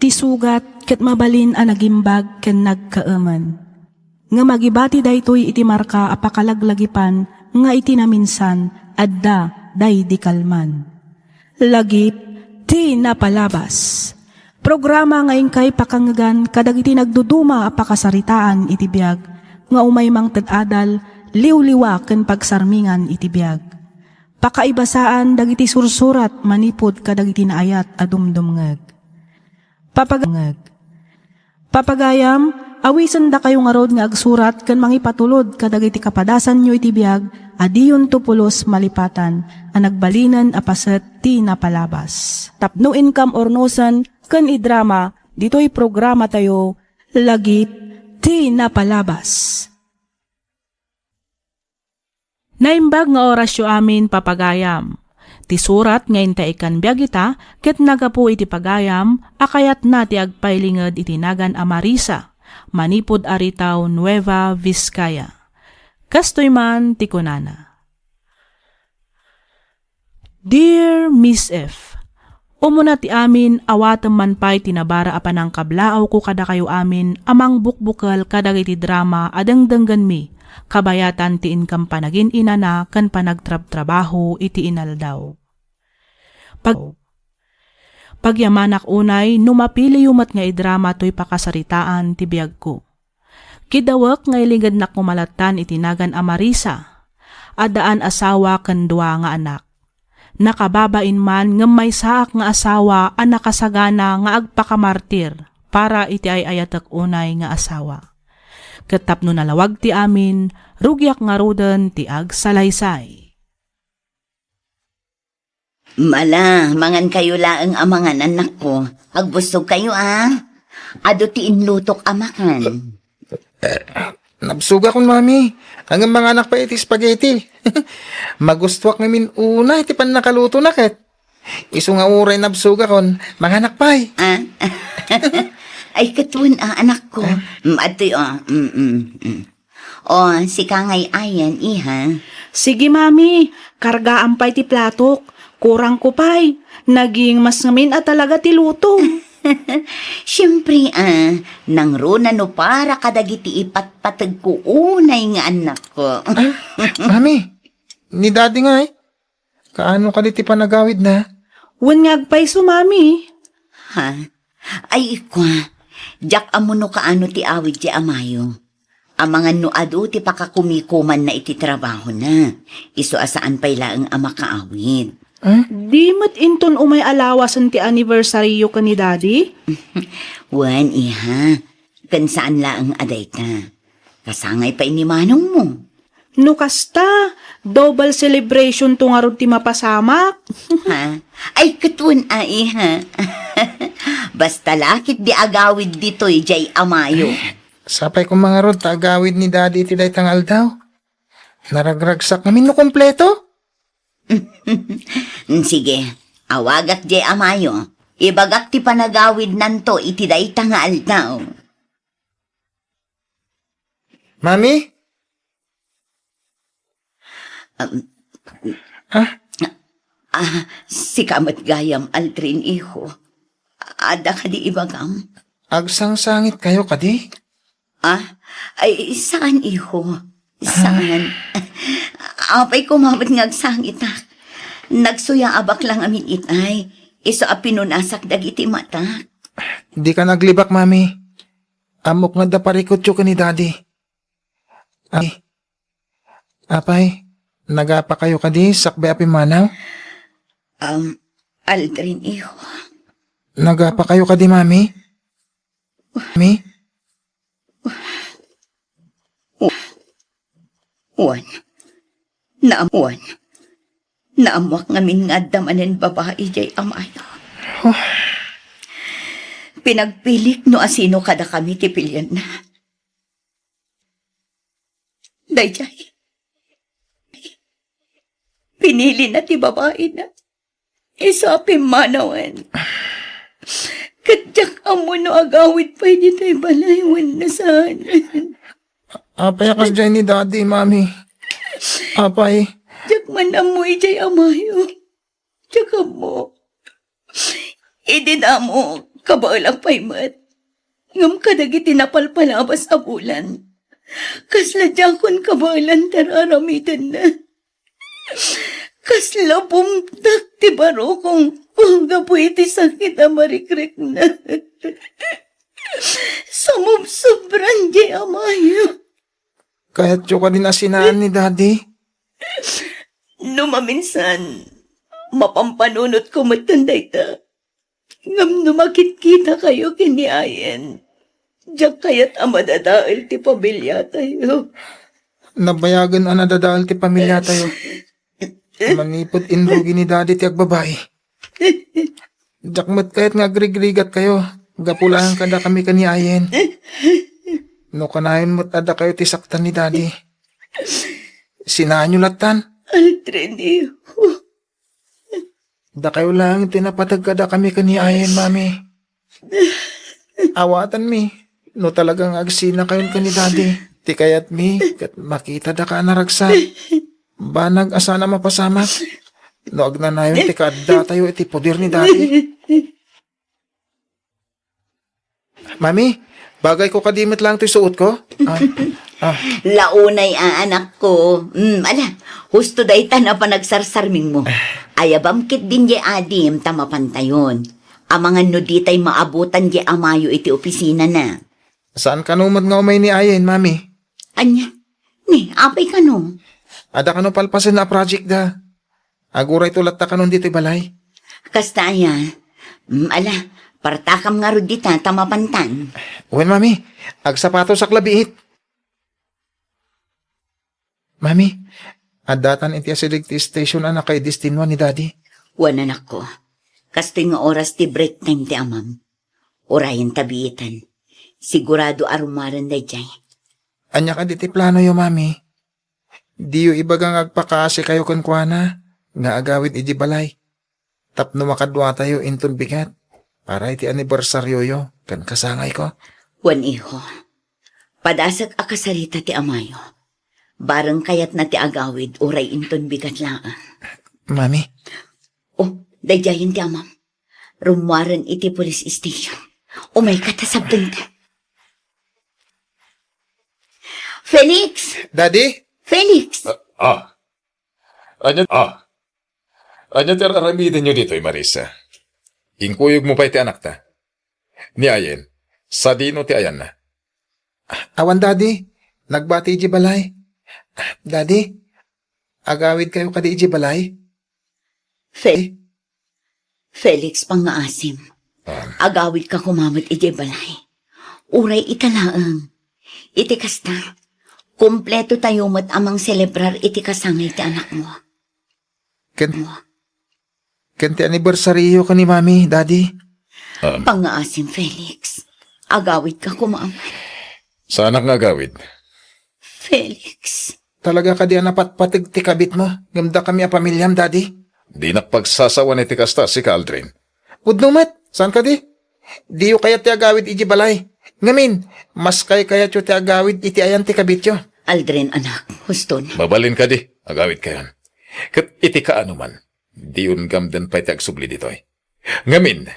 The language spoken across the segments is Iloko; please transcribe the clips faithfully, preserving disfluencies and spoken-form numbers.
Ti sugat ket mabalin a nagimbag ken nagkaemen. Ngem agibati daytoy iti marka a pakalaglagipan nga iti naminsan, adda daydi kalman. Lagip ti napalabas. Programa nga inkay pakangngegan kadagiti nagduduma a pakasaritaan iti biag nga umay mangted adal, liwliwa ken pagsarmingan iti biag. Pakaibasaan dagiti sursurat manipud kadagiti naayat a dumdumngeg. Papagayam, awisendakayo ngarud nga agsurat ken mangipatulod kadagiti kapadasanyo iti biag a diyonto pulos malipatan a nagbalinen a paset ti napalabas. Tapno inkam urnosen ken idrama ditoy programatayo, Lagip ti Napalabas. Naimbag nga orasyo amin, papagayam. Ti surat nga inta ikkan biag ita ket naggapu iti pagayam a kayatna ti agpailinged iti nagan a Marisa, manipud Aritao, Nueva Vizcaya. Kastoy man ti kunana, Dear Miss F, Umuna ti amin, awatem man pay ti nabara a panangkablaawko kadakayo amin a mangbukbukel kadagiti drama a dengdenggenmi, kabayatan ti inkam panagin-inana ken panagtrabtrabaho iti inaldaw. Pag-, pagyamanak unay no mapiliyo met nga idrama toy pakasaritaan ti biagko. Kidawek nga ilingednak koma lattan iti nagan a Marisa, addaan asawa ken dua nga anak. Nakababain man ngem maysaak nga asawa a nakasagana nga agpakamartir para iti ay-ayatek unay nga asawa. Ket tapno nalawag ti amin, rugiak ngaruden ti agsalaysay. Mala, mangankayo laeng a mangan, annakko. Agbusogkayo, a. Adu ti inlutok a makan. Eh, nabsogakon, Mami. Ngem manganak pay iti spaghetti. Magustoak ngamin unay ti pannakalutonak ket. Isu nga uray nabsogakon, manganak pay. Ah? Ay, ket wen, a, anakko. Ah? Mm, adtoy, a. Mm, mm, mm. O, sika ngay ayan, iha. Sige, Mami. Kargaam pay ti platok. Kurangko pay. Naging mas ngamin a talaga ti luto. Siempre, a, nangruna no para kadagiti ipatpategko unay nga annakko. Ay, Mami, ni Daddy ngay. Kaano kadi ti panagawidna? Wen nga agpayso, Mami. Ha? Ay, ikwa, diak ammo no kaano ti awid ti amayo. Amangan no adu ti pakakumikumanna iti trabahona. Isu a saan pay laeng a makaawid. Eh? Di met inton umay a lawasen ti anniversaryo ken ni Daddy? Wen, iha. Ken saan laeng a dayta. Kasangay pay ni manongmo. No kasta, double celebration to ngarud ti mapasamak. Ha? Ay, ket wen, a, iha. Basta la ketdi agawid ditoy, jay amayo. Sapay koma ngarud ta agawid ni Daddy iti dayta nga aldaw. Naragragsak ngamin no kompleto. Sige, awagak jay amayo. Ibagak ti panagawidnanto iti dayta nga aldaw. Mami? Um, Ha? Ah, sika met gayam, Aldrin, iho. Adda kadi ibagam? Agsangsangitkayo kadi? Ah? Ay, saan, iho? Saan? Apay koma met nga agsangitak. Nagsuyaabak la ngamin itay. Isu a pinunasak dagiti matak. Dika naglibak, Mami. Ammok nga adda parikutyo ken ni Daddy. Ay. Apay, nagapakayo kadi sakbay a pimmanaw? Um, Aldrin, iho. Nagapakayo kadi, Mami? Mi? Wan. Naam-, wan. Naammoak ngamin nga adda manen babai jay amayo. Huh. Pinagpilik no asino kadakami ti pilianna. Dayjay, pinilina ti babaina. Isu a pimmanawen. Ket diak ammo no agawid pay ditoy balay wenno saan. Apay a kasdiay ni Daddy, Mami? Apay? Diak man ammo idiay amayo. Diak ammo. Idi damo, Kabaelak pay met. Ngem kadagiti napalpalabas a bulan, kasla diakon kabaelan ti ar-aramidenna. Kasla bumtak ti barukongko gapu iti sakit a marikrikna. Sumubsobran diay amayo. Kayatyo kadi a sinaan ni Daddy? No maminsan, mapampanunotko metten dayta. Ngem no makitkitakayo ken ni Ayen, diak kayat a madadael ti pamiliatayo. Nabayagen a nadadael ti pamiliatayo. Manipud inrugi ni Daddy ti agbabai. Diak met kayat nga agrigrigatkayo, gapu laeng kadakami ken ni Ayen. No kanayon met a dakayo ti saktan ni Daddy, sinaanyo lattan. Aldrin, iho. Dakayo laeng ti napateg kadakami ken ni Ayen, Mami. Awatenmi, no talaga nga agsinakayon ken ni Daddy, ti kayatmi ket makitada ka a naragsak. Banag a saan a mapasamak no agnanayon ti kaaddatayo iti poder ni Daddy. Mami, bagayko kadi met laeng toy suotko? Ah, ah. Launay a, anakko. Mm, ala, husto dayta a panagsarsarmingmo. Ayabam ketdin diay adim ta mapantayon. Amangan no ditay maabutan diay amayo iti opisinana. Saan kano met nga umay ni Ayen, Mami? Ania? Ni, apay kano? Adda kano palpasen a project da. Agurayto latta kanon ditoy balay. Kasta aya. Mm, ala, partakam ngarud dita ta mapantan. Wen, Mami, agsapatosak la biit. Mami, addatan iti asideg ti station a nakaidestinua ni Daddy. Wen, anakko. Kastoy nga oras ti break time ti amam. Urayen ta biitan. Sigurado a rummuaren daydiay. Ania kadi ti planoyo, Mami? Diyo ibaga nga agpakaasikayo kenkuana nga agawid idiay balay tapno makaduatayo inton bigat para iti anibersarioyo ken kasangayko? Wen, iho. Padasek a kasarita ti amayo. Bareng kayatna ti agawid uray inton bigat laeng. Mami. Oh, daydiayen ti amam. Rummuaren iti police station. Umayka ta sabdengta. Felix! Daddy? Felix! Ah, ah. Ania, ah. Ania ti ar-aramidenyo ditoy, Marisa? Inkuyogmo pay ti anakta. Ni Ayen, sadino ti ayanna? Awan, Daddy. Nagbati idiay balay. Daddy, agawidkayo kadi idiay balay? Fe-, Felix, pangngaasim. Ah. Agawidka koma met idiay balay. Uray ita laeng. Iti kasta, kumpleto tayo met a mangselebrar iti kasangay ti anakmo. Ken, ken ti anibersaryo ken ni Mami, Daddy. Um. Pangngaasim, Felix. Agawidka koma met. Saanak nga agawid. Felix. Talaga kadi a napatpateg ti kabitmo, ngem dakami a pamiliam, Daddy? Dinak pagsasawan iti kasta, sika, Aldrin. Pudno met, saan kadi? Diyo kayat ti agawid idiay balay. Ngamin, mas kaykayatyo ti agawid iti ayan ti kabityo. Aldrin, anak, huston. Mabalin kadi, agawidkayon. Ket iti kaano man, diyon gamden pay ti agsubli ditoy. Ngamin,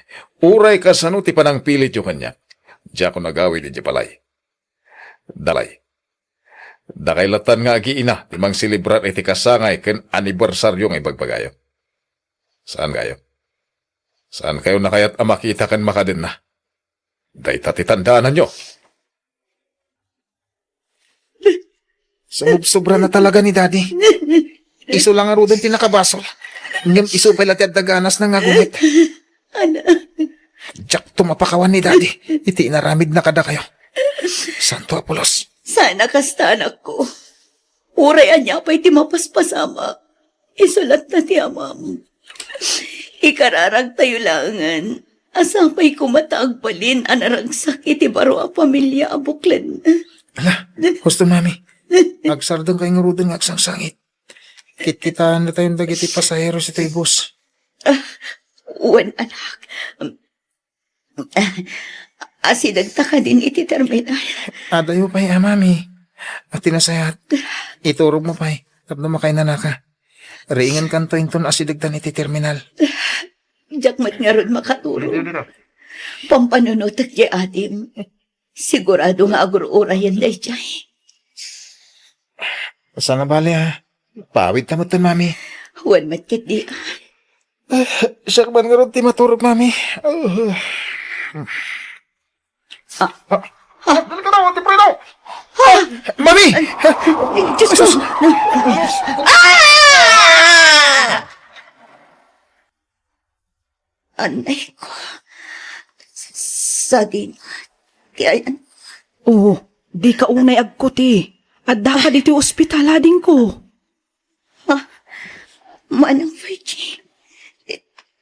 uray kasano ti panangpilityo kaniak, diakon agawid idiay balay. Dalay. Dakay lattan nga agiina ti mangselebrar iti kasangay ken anibersaryo nga ibagbagayo. Saan kayo? Saan kayo nakayat a makita ken makadenna? Dayta ti tandaananyo. Sumubsobra na talaga ni Daddy. Isu la ngaruden ti nakabasol. Ngem isu pay la ti adda ganasna nga agumit. Anak. Diakto mapakawan ni Daddy iti inaramidna kadakayo. Santo a pulos. Saan a kasta, anakko. Uray ania pay ti mapaspasamak, isu latta ti amam. Ikararagtayo laengen a sapay koma ta agbalin a naragsak iti baro a pamilia a buklen. Ala, husto, Mami. Agsardengkayo ngaruden nga agsangsangit. Kitkitaennatayon dagiti pasaheros itoy bus. Ah, wen, anak. Asidegta kadin iti terminal. Adayo pay a, Mami. A, ti nasayaat, iturogmo pay tapno makainanaka. Riingenkanto inton asidegtan iti terminal. Diak met ngarud makaturog. Pampanunotek diay adim. Sigurado nga agur-urayen daydiay. Saan a bale, a. Paawidta metten, Mami. Wen met ketdi. Ah, siak man ngarud ti maturog, Mami. Ah. Ah. Ah. Dali ka daw, Ate Frida! Ah! Mami! Ay, Diyos ko! Ah! Anay ko. Sadino ti ayan. Oh, dika unay agkuti. Addaka ditoy ospital, adingko. Ha? Manang Virgie, ti,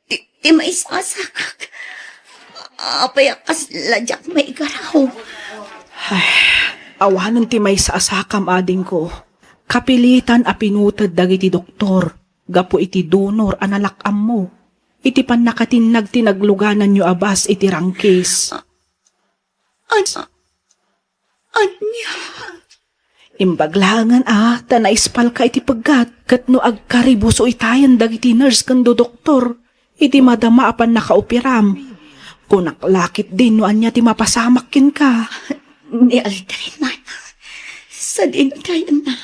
ti, ti maisasakak. Apay a kasla diak maigaraw? Ay, awanen ti maisasakam, adingko. Kapilitan a pinuted dagiti doktor gapu iti donor a nalak-ammo iti pannakatinnag ti naglugananyo a bas iti rangkis. An-, ania? Imbag laengen a ta naispalka iti peggat ket no agkaribuso itayen dagiti nurse ken do doktor iti madama a pannakaoperam. Kunak la ketdin no ania ti mapasamak kenka. Ni Aldrin, manang. Sadino ti ayanna?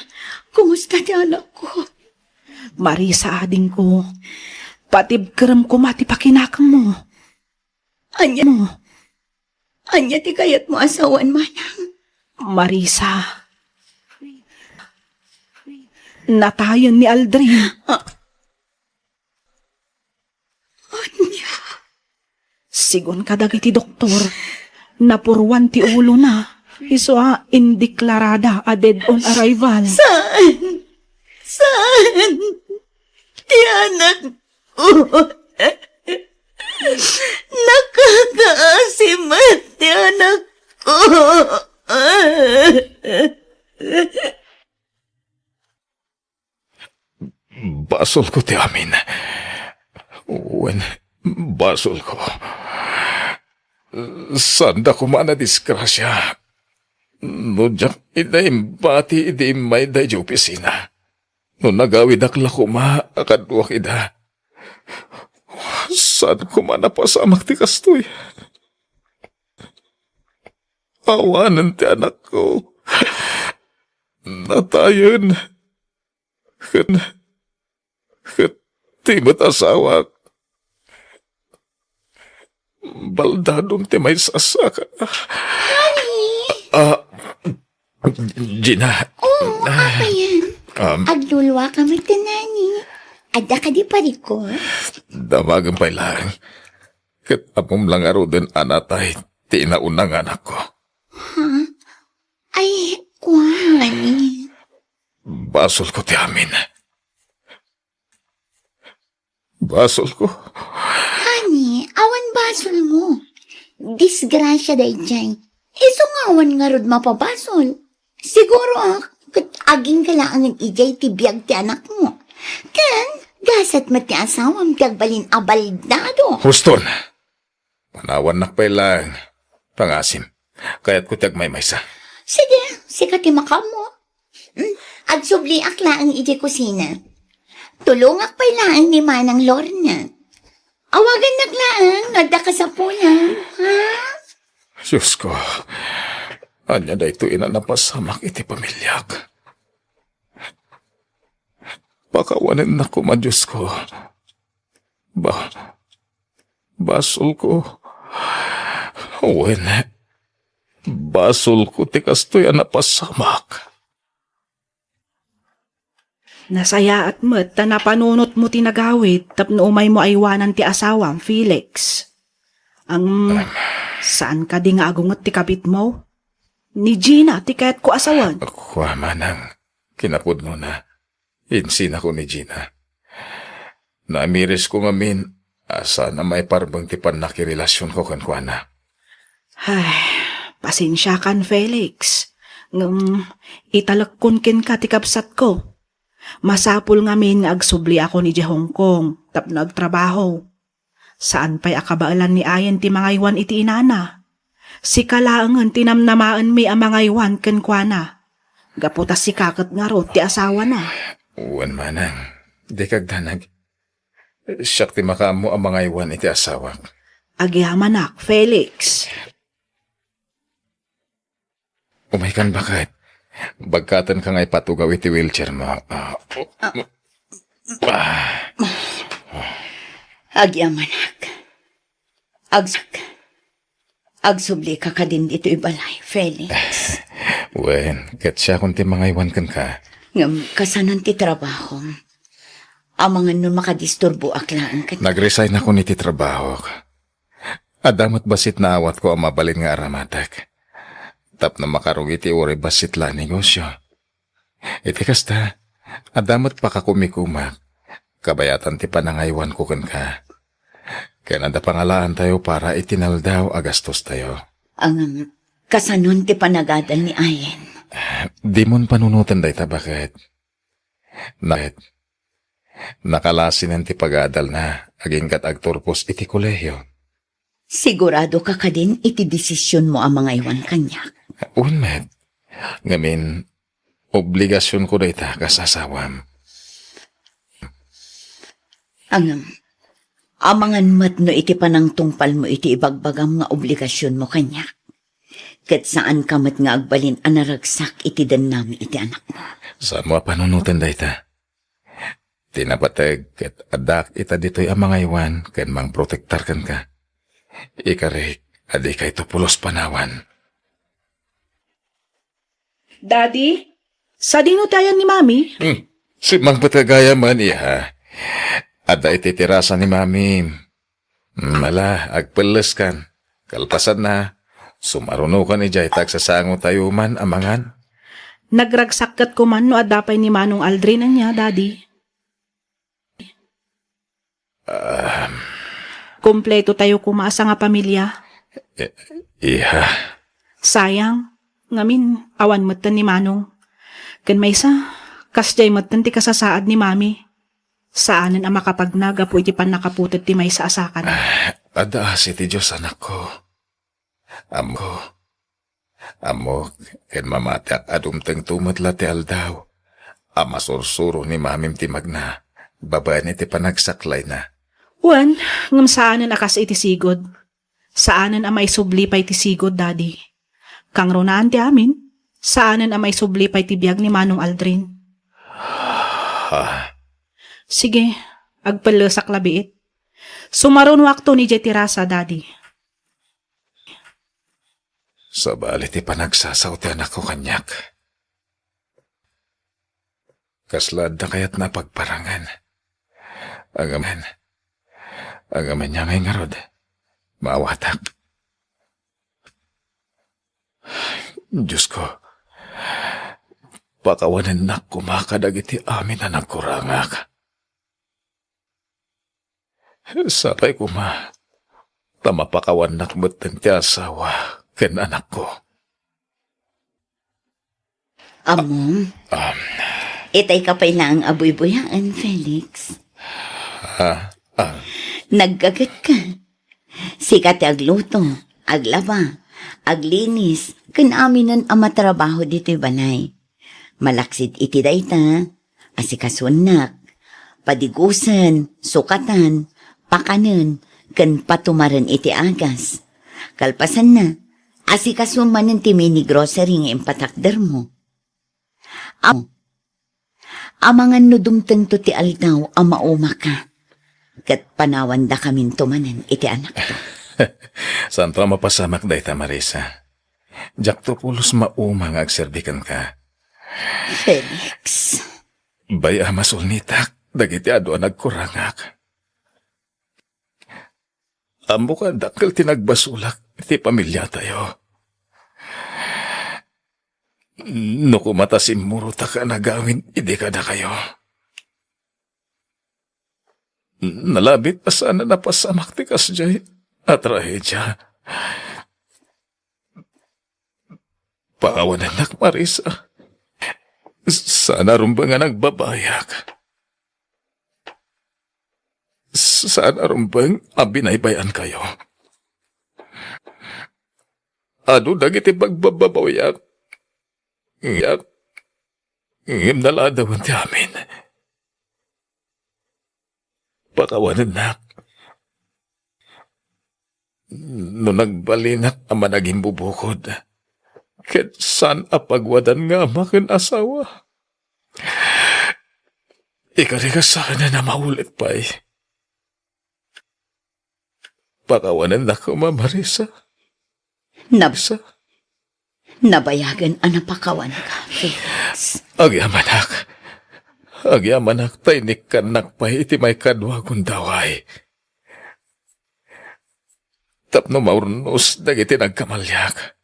Kumusta ti anakko? Marisa, adingko. Patibkerem koma ti pakinakemmo. Ania mo? Ania ti kayatmo a sawen, manang? Marisa. Natayen ni Aldrin. Ah. Ania? Sigun kadagiti doktor, napuruan ti ulona. Isu a indeklarada a dead on arrival. Saan? Saan? Ti anak ko. Nakakaasi met ti anak ko. Basolko ti amin. Wen, basolko. Saanda koma a nadisgrasia no diak ida imbati idi immay daydiay opisina. No nagawidak la koma a kaduak ida, saan koma napasamak ti kastoy. Awanen ti anakko. Natayen. Ken, ket ti met asawak. Baldadon ti maisasaka. Honey! Ah, Gina. Oh, apayen? Um, agluluaka met, honey. Adda kadi parikor? Damagen pay laeng. Ket ammom la ngaruden a natay ti inauna nga anakko. Ha? Ay, kuan. Basolko ti amin. Basolko. Honey, awan basolmo. Disgrasia daydiay. Isu nga awan ngarud mapabasol. Siguro, ah, ket agingga laengen idiay ti biag ti anakmo. Ken, gasat met ti asawam ti agbalin a baldado. Huston. Panawannak pay laeng. Pangasim. Kayatko ti agmaymaysa. Sige, sika ti makaammo. Hmm, agsubliak laeng idiay kusina. Tulongak pay laeng ni Manang Lorna. Awagannak laeng no adda kasapulan, ha? Diosko, ania daytoy a napasamak iti pamiliak? Pakawanennak koma, Diosko. Ba-, basolko. Wen, basolko ti kastoy a napasamak. Nasayaat met ta napanunotmo ti nagawid tapno umaymo aywanan ti asawam, Felix. Ang, saan kadi nga agunget ti kabitmo? Ni Gina ti kayatko a sawen. Kua, manang, kinapudnona. Insinako ni Gina. Naamirisko ngamin a saan a maiparbeng ti pannakirelasionko kenkuana. Ay, pasensiakan, Felix. Ngem, italekkon kenka ti kabsatko. Masapul ngamin nga agsubliakon idiay Hong Kong tapno agtrabaho. Saan pay a kabaelan ni Ayen ti mangaywan iti inana. Sika laengen ti namnamaenmi a mangaywan kenkuana. Gapu ta sika ket ngarud ti asawana. Wen, manang, dika agdanag. Siak ti makaammo a mangaywan iti asawak. Agyamanak, Felix. Umaykan, baket. Bagkatenka nga ipatugaw iti wheelchair mo. Ah, ah. Agyamanak. Agsak. Agsublika kadin ditoy balay, Felix. Wen, ket siakon ti mangaywan kenka. Ngem, kasanon ti trabahom? Amangan no makadisturboak laeng ket Nag-resign ako iti trabahok. Adda met bassit naawatko a mabalin nga aramatek. Tapno makarugi ti uray bassit la a negosio. Iti kasta, adda met pakakumikumak, kabayatan ti panangaywanko kenka. Ken adda pangalaantayo para iti naldaw a gastostayo. Ngem, kasanon ti panagadal ni Ayen? Dimon panunoten dayta, baket. Na-, nakalasinen ti pagadalna, agingga't agturpos iti kolehio. Siguradoka kadin iti desisionmo a mangaywan kaniak? Wen met. Ngamin, obligasionko dayta kas asawam. Ngem, amangan met no iti panangtungpalmo iti ibagbagam nga obligasionmo kaniak. Ket saanka met nga agbalin a naragsak iti dennami iti anakmo. Saanmo a panunoten dayta. Ti napateg ket addaak ita ditoy a mangaywan ken mangprotektar kenka. Ikarik a dikayto pulos panawan. Daddy, sadino ti ayan ni Mami? Hmm. Simmangpet nga gayamen, iha. Adda iti terasa ni Mami. Hmm, ala, agpelleskan. Kalpasanna, sumarunokan idiay ta agsasangotayo man a mangan. Nagragsak ket koma no adda pay ni Manong Aldrin ania, Daddy. Um. Kompletotayo koma a sangapamilia. I-, iha. Sayang, ngamin, awan metten ni Manong. Ken maysa, kasdiay metten ti kasasaad ni Mami. Saanen a makapagna gapu iti pannakaputed ti maysa a sakana. Ah, adda asi ti Dios, anakko. Ammok, ammok, ken mamatiak a dumtengto met la ti aldaw a masursuro ni Mamim ti magna babaen iti panagsaklayna. Wen, ngem saanen a kas iti sigud. Saanen a maisubli pay ti sigud, Daddy. Kangrunaan ti amin, saanen a maisubli pay ti biag ni Manong Aldrin. Ah. Sige, agpellesak labiit. Sumarunoakto idiay terasa, Daddy. Sabali ti panagsasao ti anakko kaniak. Kasla adda kayatna a pagparangen? Ngem, ngem ania ngay ngarud, maawatak. Diosko, pakawanennak koma kadagiti amin a nagkurangak. Sapay koma, ta mapakawannak metten ti asawa ken anakko. Ammom, um, itay ka pay laeng a buybuyaen, Felix. Ah, ah. Naggagetka. Sika ti agluto, aglaba, aglinis, ken aminen a matrabaho ditoy balay. Malaksid iti dayta, asikasuennak, padigusen, sukatan, pakanen, ken patumaren iti agas. Kalpasanna, asikasuem manen ti mini grocery nga impatakdermo. Am-, amangan no dumtengto ti aldaw a maumaka, ket panawandakaminto manen iti anakto. Saanto a mapasamak dayta, Marisa. Diakto pulos mauma nga agserbi kenka. Felix. Bay-am a sulnitak dagiti adu a nagkurangak. Ammok a dakkel ti nagbasolak iti pamiliatayo. No koma ta simmurotak a nagawid idi kadakayo. Nalabit a saan a napasamak ti kasdiay a trahedia. Pakawanennak, Marisa. Saan a rumbeng a nagbabayag. Saan a rumbeng a binaybay-ankayo. Adu dagiti pagbababawiak. Ngem, ngem naladawen ti amin. Pakawanennak. no nagbalinak a managimbubukod, ket saan a pagwadan nga ama ken asawa. Ikarika saan a maulit pay. Pakawanennak koma, Marisa. Nab- Marisa. Nabayagen a napakawanka, Felix. Agyamanak. Agyamanak ta inikkannak pay iti maikadua a gundaway. Tapno maurnos dagiti nagkamaliak.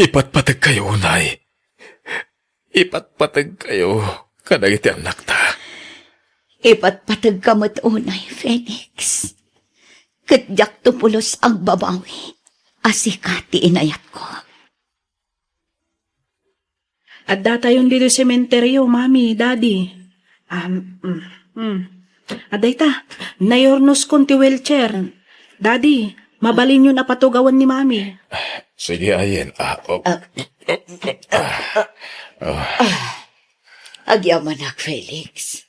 Ipatpategkayo unay. Ipatpategkayo kadagiti annakta. Ipatpategka met unay, Felix. Ket diakto pulos agbabawi a sika ti inayatko. Addatayon ditoy sementeryo, Mami, Daddy. Um, mm, mm. Adda ita, naurnoskon ti wheelchair. Daddy, mabalinyon a patugawen ni Mami. Sige, Ayen. Ah, oh. Ah. Ah. Agyamanak, Felix.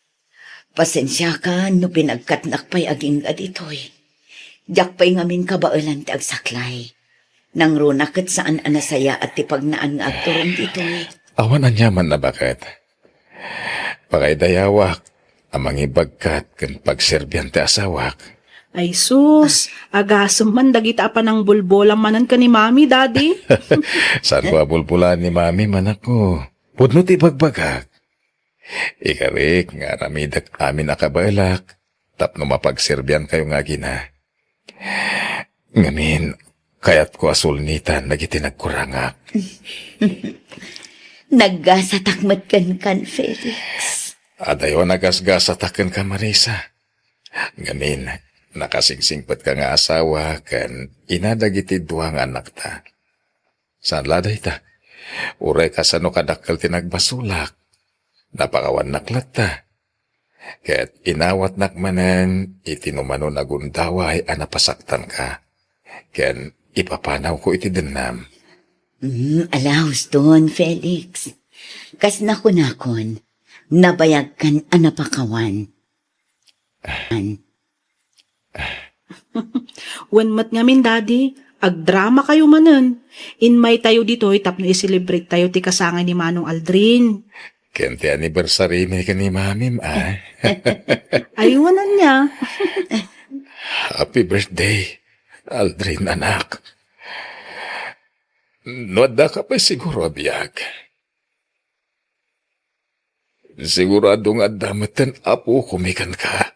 Pasensiakan no pinagkatnak pay agingga ditoy. Diak pay ngamin kabaelan ti agsaklay. Nangruna ket saan a nasayaat ti pagnaan nga agturong ditoy. Awan aniaman a baket. Pakaidayawak a mangibagkat ken pagserbian ti asawak. Ay sus, agasem man dagita a panangbulbolam manen ken ni Mami, Daddy. Saanko a bulbolaan ni Mami, manakko. Pudno ti ibagbagak. Ikarik nga aramidek amin a kabaelak tapno mapagserbiankayo nga agina. Ngamin, kayatko a sulnitan dagiti nagkurangak. Naggasatak met kenkan, Felix. Adayo a nagasgasatak kenka, Marisa. Ngamin, nakasingsingpetka nga asawa ken ina dagiti dua nga annakta. Saan la dayta? Uray kasano kadakkel ti nagbasolak, napakawannak latta. Ket inawatnak manen iti numano a gundaway a napasaktanka, ken ipapanawko iti dennam. Mm, ala huston, Felix. Kas nakunakon, nabayagkan a napakawan. An. Wen met ngamin, Daddy, agdramakayo manen. Immaytayo ditoy tapno i-celebrate tayo ti kasangay ni Manong Aldrin. Ken ti anniversary mi ken ni Mamim, a. Ay, wen ania. Happy birthday, Aldrin, anak. No addaka pay siguro a biag. Sigurado nga adda metten apokomi kenka.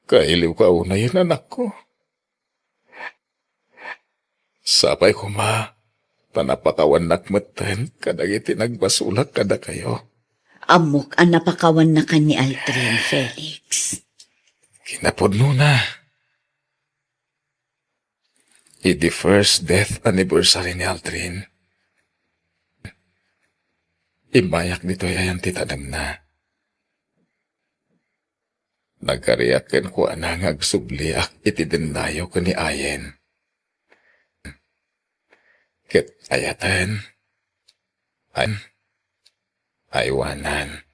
Kailiwka unayen, anakko. Sapay koma, ta napakawannak metten kadagiti nagbasolak kadakayo. Ammok a napakawannakan ni Aldrin, Felix. Kinapudnona. Iti first death anniversary ni Aldrin, immayak ditoy ayan ti tanemna. Nagkariak kenkuana nga agsubliak iti dennayo ken ni Ayen. Ket ayaten, ay-, aywanan,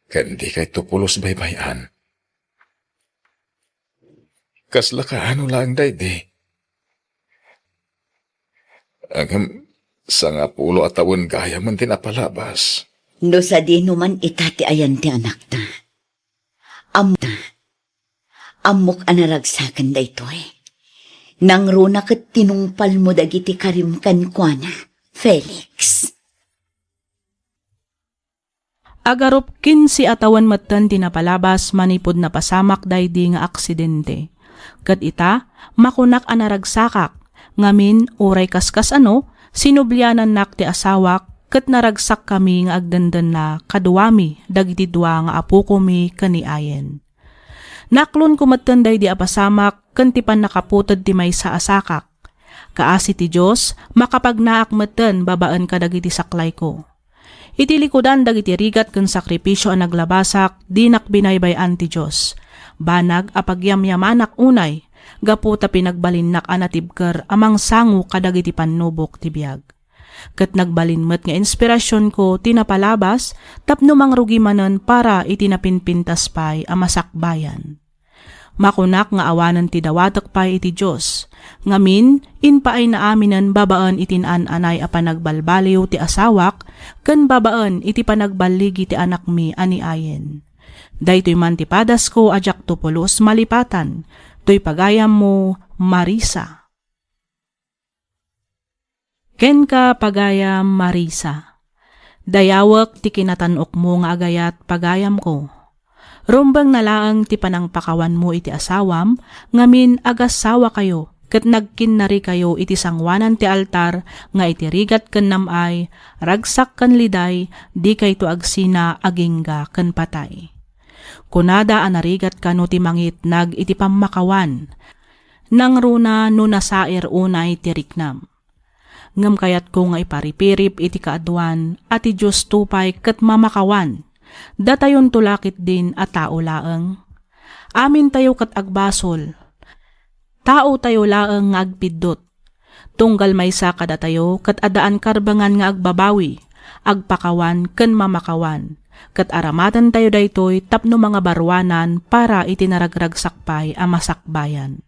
ken dikayto pulos baybay-an. Kasla kaano laeng daydi? Ngem, sangapulo a tawen gayamen ti napalabas. No sadino man ita ti ayan ti anakta. Am-, ammok a naragsaken daytoy. Nangruna ket tinungpalmo dagiti karim kenkuana, Felix. Agarup kinse a tawen metten ti napalabas manipud napasamak daydi nga aksidente. Ket ita, makunak a naragsakak, ngamin, uray kaskasano, sinublianannak ti asawak, ket naragsakkami nga agdendenna kaduami dagiti dua nga apokomi ken ni Ayen. Naklonko metten daydi a pasamak ken ti pannakaputed ti maysa a sakak. Kaasi ti Dios, makapagnaak metten babaen kadagiti saklayko. Iti likudan dagiti rigat ken sakripisio a naglabasak, dinak binaybay-an ti Dios. Banag a pagyamyamanak unay, gapu ta pinagbalinnak a natibker a mangsango kadagiti pannubok ti biag. Ket nagbalin met nga inspirasionko ti napalabas tapno mangrugi manen para iti napinpintas pay a masakbayan. Makunak nga awanen ti dawatek pay iti Dios. Ngamin, impaayna aminen babaen iti naan-anay a panagbalbaliw ti asawak ken babaen iti panagballigi ti anakmi a ni Ayen. Daytoy man ti padasko a diakto pulos malipatan. Toy pagayammo, Marisa. Kenka, pagayam Marisa. Dayawek ti kinatan-okmo nga agayat, pagayamko. Rumbengna laeng ti panangpakawanmo iti asawam, ngamin agassawakayo ket nagkinnarikayo iti sangoanan ti altar nga iti rigat ken nam-ay, ragsak ken liday, dikayto agsina agingga ken patay. Kunada a narigat kano ti mangitnag iti pammakawan, nangruna no nasair unay ti riknam. Ngem kayatko nga iparipirip iti kaaduan a ti Diosto pay ket mamakawan. Datayonto la ketdin a tao laeng. Amintayo ket agbasol. Taotayo laeng nga agpiddut. Tunggal maysa kadatayo ket addaan karbengan nga agbabawi, agpakawan ken mamakawan. Ket aramatentayo daytoy tapno mangabaruanan para iti naragragsak pay a masakbayan.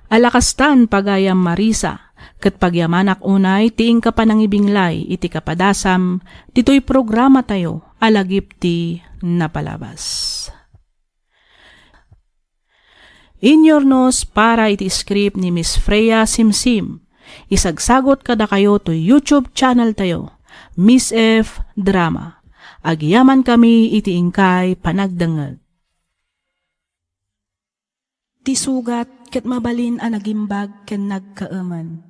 Ala kastan, pagayam Marisa, ket pagyamanak unay ti inka panangibinglay iti kapadasam ditoy programatayo a Lagip ti Napalabas. Inyurnos para iti script ni Miss Freya Simsim. Isagsagot kadakayo toy YouTube channel tayo, Miss F Drama. Agyamankami iti inkay panagdengngeg. Ti sugat ket mabalin a nagimbag ken nagkaemen.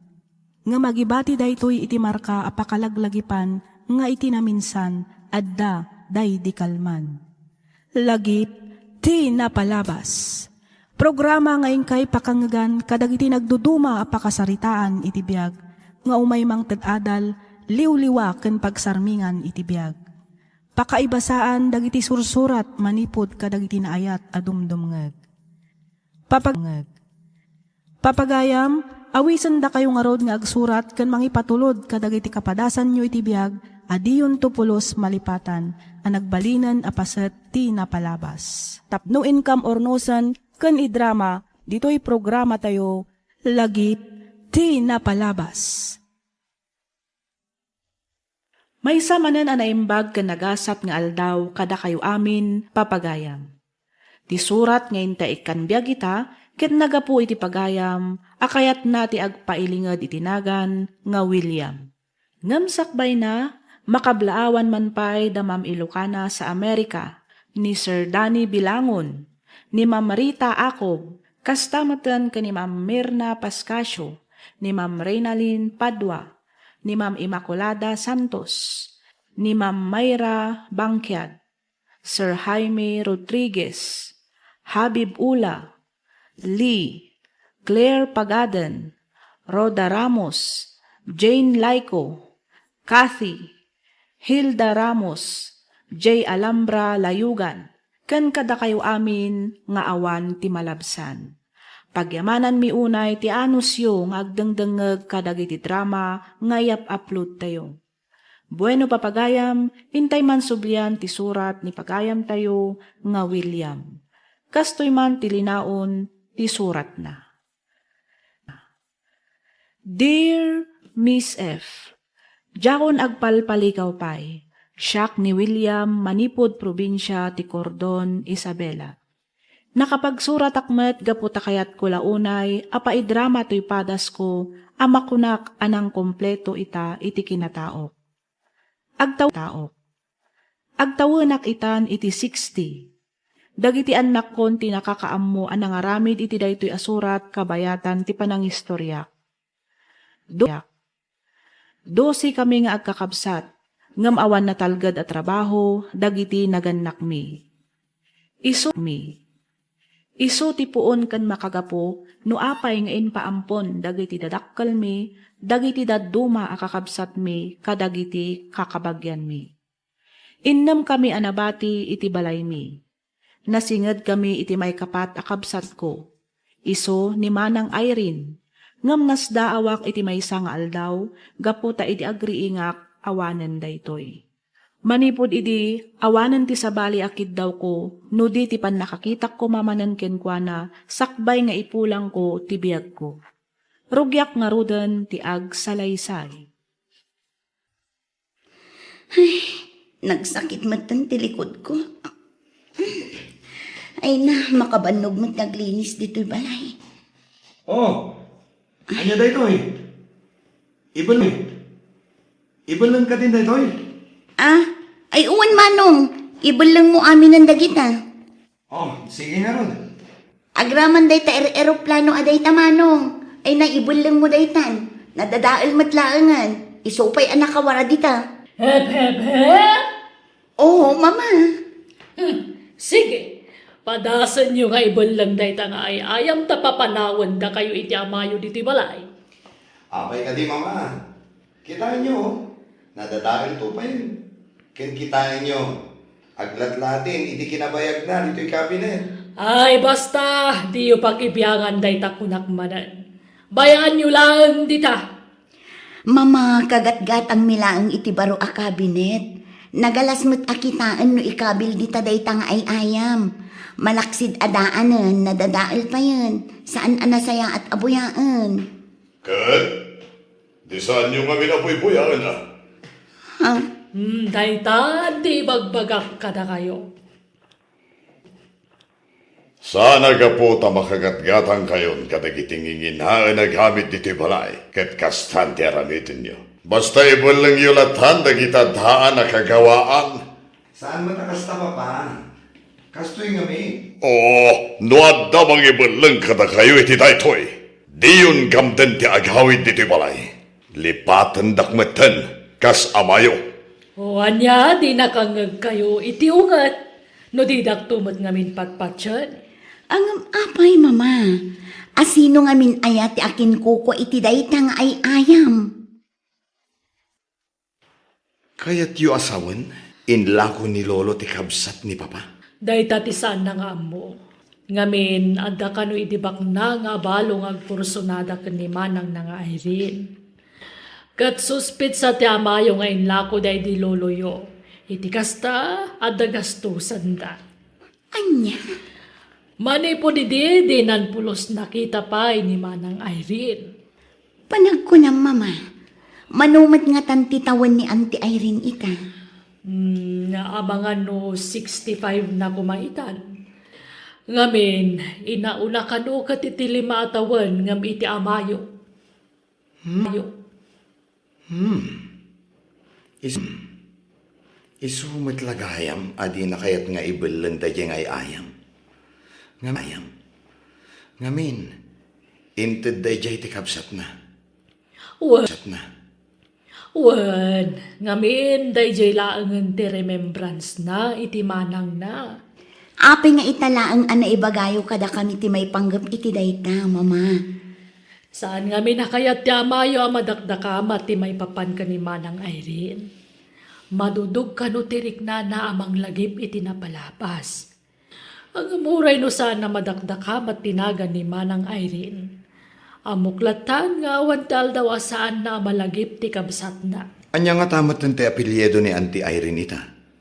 Ngem agibati daytoy iti marka a pakalaglagipan nga iti naminsan, adda daydi kalman. Lagip ti Napalabas. Programa nga inkay pakangngegan kadagiti nagduduma a pakasaritaan iti biag, nga umay mangted adal, liwliwa ken pagsarmingan iti biag. Pakaibasaan dagiti sursurat manipud kadagiti naayat a dumdumngeg. Papag-, Papagayam, awisendakayo ngarud nga agsurat ken mangipatulod kadagiti kapadasanyo iti biag a diyonto pulos malipatan a nagbalinen a paset ti napalabas. Tapno inkam urnosen ken idrama ditoy programatayo, Lagip ti Napalabas. Maysa manen a naimbag ken nagasat nga aldaw kadakayo amin, papagayam. Ti surat nga inta ikkan biag ita ket nagapu iti pagayam a kayatna ti agpailinged iti nagan nga William. Ngem sakbayna, makablaawan man pay da Ma'am Ilocana sa Amerika, ni Sir Danny Bilangon, ni Ma'am Rita Acob, kasta metten ken ni Ma'am Mirna Pascasio, ni Ma'am Reynalyn Padua, ni Ma'am Immaculada Santos, ni Ma'am Myra Bangkiad, Sir Jaime Rodriguez, Habib Ula, Lee, Claire Pagaden, Rhoda Ramos, Jane Laico, Kathy, Hilda Ramos, J Alhambra Layugan, ken kadakayo amin nga awan ti malabsan. Pagyamananmi unay ti anusyo nga agdengdengngeg kadagiti drama nga iyap-uploadtayo. Bueno, papagayam, intay man sublian ti surat ni pagayamtayo nga William. Kastoy man ti linaon ti suratna. Dear Miss F, diakon agpalpaligaw pay. Siak ni William manipud probinsia ti Cordon, Isabela. Nakapagsuratak met gapu ta kayatko la unay a paidrama toy padasko a makunak a nangkompleto ita iti kinataok. Agtaw-, taok. Agtawenak itan iti sixty. Dagiti annakkon ti nakakaammo a nangaramid iti daytoy a surat kabayatan ti panangistoriak. Do-, Dosi kami nga agkakabsat, ngem awan natalged a trabaho dagiti nagannakmi. Isu mi. Isu ti puon ken makagapu no apay nga impaampon dagiti dadakkelmi, dagiti dadduma a kakabsatmi, kadagiti kakabagianmi. Innemkami a nabati iti balaymi. Nasingedkami iti maikapat a kabsatko, isu ni Manang Irene, ngem nasdaawak iti maysa nga aldaw gapu ta idi agriingak awanen daytoy. Manipud idi, awanen ti sabali a kiddawko, no di ti pannakakitakko mamanen kenkuana, sakbay nga ipulangko ti biagko. Rugiak ngaruden ti agsalaysay. Ay, nagsakit metten ti likudko. Ay na, makabannog met nga aglinis ditoy balay. Oh, ania daytoy? Ibel-, ibelleng ka din daytoy? Ah, ay, uwan, Manong. Ibelleng mo aminen dagita. Oh, sige ngarud. Agraman dayta er-, eroplano a dayta, Manong. Ay, naibelleng mo daytan. Nadadael met laengen. Isu pay a nakawara dita. Hep, hep, hep! Oo, Mama. Hmm, sige. Padasenyo nga ibelleng dayta nga ay-ayam ta papanawen dakayo iti amayo ditoy balay. Apay kadi, Mama? Kitaenyo, nadadael to pay. Ken kitaenyo, aglatlatin iti kinabayagna ditoy kabinet. Ay, basta, diyo pakibiangan dayta kunak manen. Bayaanyo laeng dita. Mama, kagatgatangmi laeng iti baro a kabinet. Nagalas met a kitaen no ikabil dita dayta nga ay-ayam. Malaksid a daanen, nadadael payen. Saan a nasayaat a buyaen. Ket, di saanyo ngamin a buybuyaen, a? Ha? Hmm, dayta ti ibagbagak kadakayo. Saan a gapu ta makagatgatangkayon kadagiti nginginaen a gamit ditoy balay, ket kastan ti aramidenyo. Basta ibellengyo latan dagita daan a kagawaan. Saan met a kasta, Papa? Kastoy ngamin. Oh, no adda mangibelleng kadakayo iti daytoy, diyon gamden ti agawid ditoy balay. Lipatendak metten kas amayo. O ania, di nakangngegkayo iti unget no didakto met ngamin patpatien? Ngem apay, Mama? A sino ngamin aya ti akinkukua iti dayta nga ay-ayam? Kayatyo a sawen, inlako ni Lolo ti kabsat ni Papa? Dayta ti saanna nga ammo. Ngamin, adda kano idi bakna nga abalo nga agkursunada ken ni manangna nga Irene. Ket suspetsa ti amayo nga inlako daydi loloyo. Iti kasta, adda gastosenda. Ania? Manipud idi, dinan pulos nakita pay ni Manang Irene. Panagkunam, Mama, mano met ngatan ti tawen ni Auntie Irene ita? Hmm, amangan no sixty-five na koma itan. Ngamin, inauna kano ket iti lima a tawen ngem iti amayo. Hmm. Ayo. Hmm. Is-, isu met la gayam a dina kayat nga ibelleng daydiay nga ay-ayam. Ngam-, ayam. Ngamin, inted daydiay ti kabsatna. Wen. Kabsatna. Wen, ngamin, daydiay laengen ti remembrance na iti manangna. Apay nga ita laeng a naibagayo kadakami ti maipanggep iti dayta, Mama? Saan ngamin a kayat ti amayo a madakdakama ti maipapan ken ni Manang Irene. Madudog kano ti riknana a manglagip iti napalabas. Ngem uray no saan a madakdakama ti nagan ni Manang Irene. Ammok latta nga awan ti aldaw a saanna a malagip ti kabsatna. Ania ngata metten ti apelyido ni Auntie Irene ita?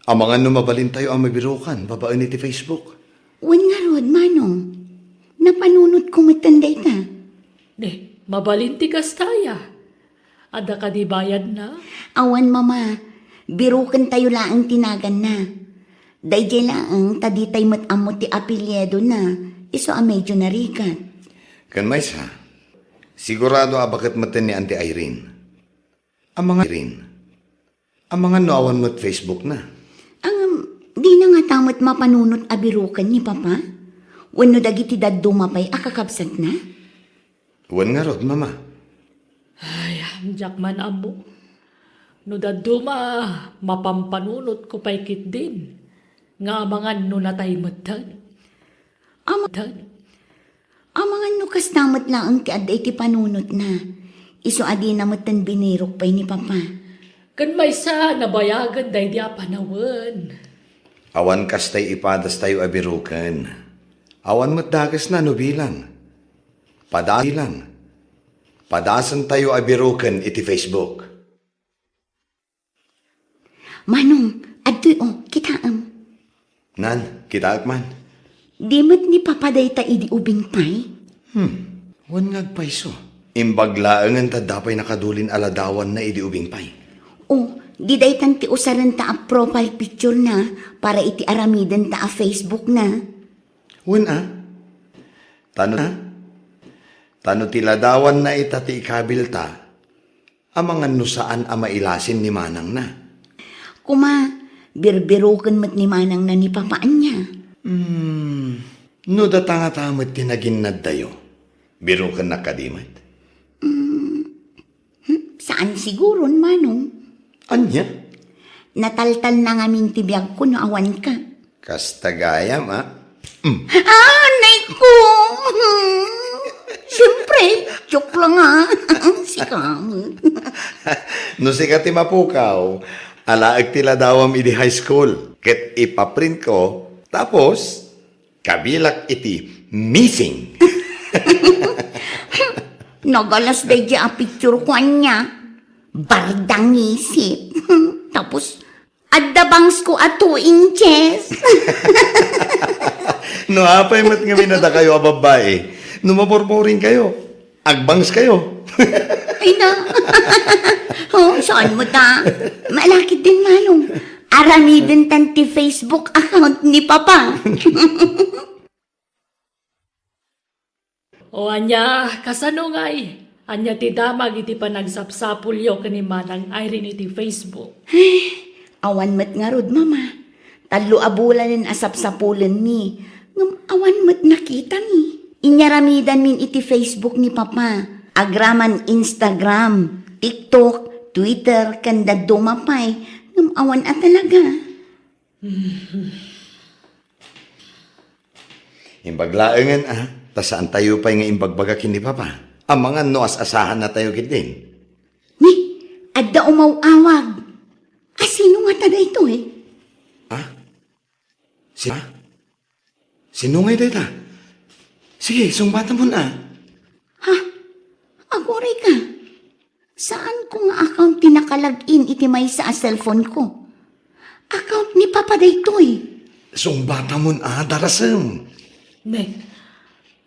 Amangan no mabalintayo a mabirukan babaen iti Facebook. Wen ngarud, Manong. Napanunotko metten dayta. Di, mabalin ti kasta aya. Adda kadi bayadna? Awan, Mama. Birukentayo laeng ti naganna. Daydiay laeng ta ditay met ammo ti apelyidona. Isu a medyo narigat. Ken maysa, sigurado a baket metten ni Auntie Irene. Amangan, Irene. Amangan no awan met Facebook na. Ngem, dina ngata met mapanunot a biruken ni Papa? Wenno dagiti dadduma pay a kakabsatna? Wen ngarud, Mama. Ay, diak man ammo. No dadduma, mapampanunotko pay ketdin nga amangan no natay metten. Ama-, amangan no kasta met laeng ti adda iti panunotna, isu a dina metten binirok pay ni Papa. Ken maysa, nabayagen daydi a panawen. Awan kastay ipadastayo a biruken. Awan met dakesna no bilang. Pada-, bilang. Padasentayo a biruken iti Facebook. Manong, Adtoy, o, kitaem. Nan, kitaek man. Di met ni Papa dayta idi ubing pay? Hmm, wen nga agpayso. Imbag laengen ta adda pay nakadulin a ladawanna idi ubing pay. O, di daytan ti usarenta a profile picture na para iti aramidenta a Facebook na. Wen a? Tano, a? Tano ti ladawanna ita ti ikabilta, amangan no saan a mailasin ni manangna. Kuma, birbiroken met ni manangna ni Papa ania? Hmm, no data ngata met ti naginnaddayo, birokennak kadi met? Hmm, saan siguron, Manong. Ania? Nataltalna ngamin ti biagko no awanka. Kasta gayam, a? Mm. Ah, nay ko! Siyempre, joke lang, a. Sika. No sika ti mapukaw, alaek ti ladawam idi high school. Ket ipaprintko, tapos, kabilak iti missing. Nagalas daydi a picture ko ania. Bardang isip. Tapos, adda bangsko a two inches. No apay met ngamin a dakayo a babbai, no maporporing kayo, agbangs kayo. Ay na. O, saan mo ta? Malakit din, Manong. Aramiden tan ti Facebook account ni Papa. O ania, kasano ngay? Ania ti damag iti panagsapsapulyo ken ni Manang Irene iti Facebook? Awan met ngarud, Mama. Tallo a bulanen a sapsapulenmi, ngem awan met nakitami. Inyaramidanmin iti Facebook ni Papa, agraman Instagram, TikTok, Twitter, ken dadduma pay, ngem awan a talaga. Imbag laengen, a, ta saantayo pay nga imbagbaga ken ni Papa. Amangan no as-asahannatayo ketdin. Ni, adda umaw-awag. A, sino ngata daytoy? A? Si-, a? Sino ngay dayta? Sige, sungbatamon, a. Ha? Aguray ka. Saan ko nga account ti naka-log in iti maysa a cellphone ko? Account ni Papa daytoy. Sungbatamon a, darasem. Ne,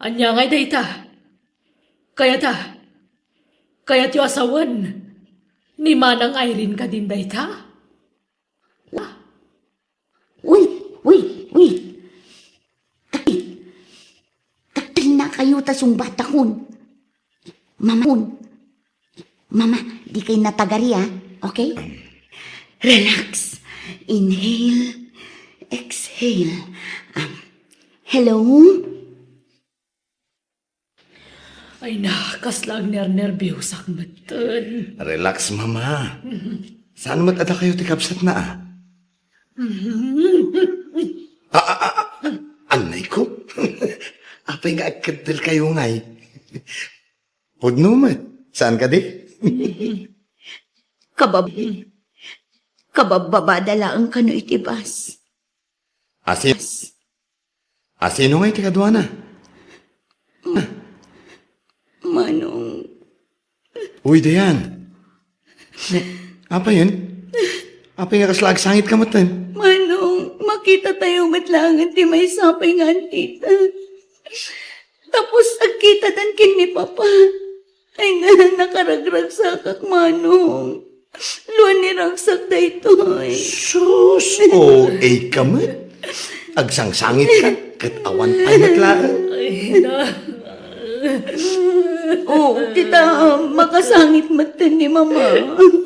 ania ngay dayta? Kayata, kayatyo a sawen ni Manang Irene kadin dayta? Wait, wait, wait. Taktil, taktilnakayo ta sungbatakon. Mama, Mama, dikay natagari, a. Okay? Relax. Inhale, exhale. Um, hello? Ay na, kasla agnernerbiosak metten. Relax, Mama. Saan met a dakayo ti kabsatna, a? A, a, a, a, anay ko. Apay nga agkeddel kayo ngay? Pudno met. Saan kadi? Kabab-, kababbabada laeng kano iti bus. Asi-, Asino ngay ti kaduana? Manong. Uy, Dayan. Apay yun? Apay nga kasla agsangit ka metten? Manong, makita tayo met laengen ti maysa pay nga antita. Tapos agkitadan ken ni Papa. Ay na, nakaragragsakak, Manong. Luan ni ragsak daytoy. Sus, O A ka met. Agsangsangit ka, ket awan pay met laeng. Ay, na. O, tita, makasangit metten ni Mama.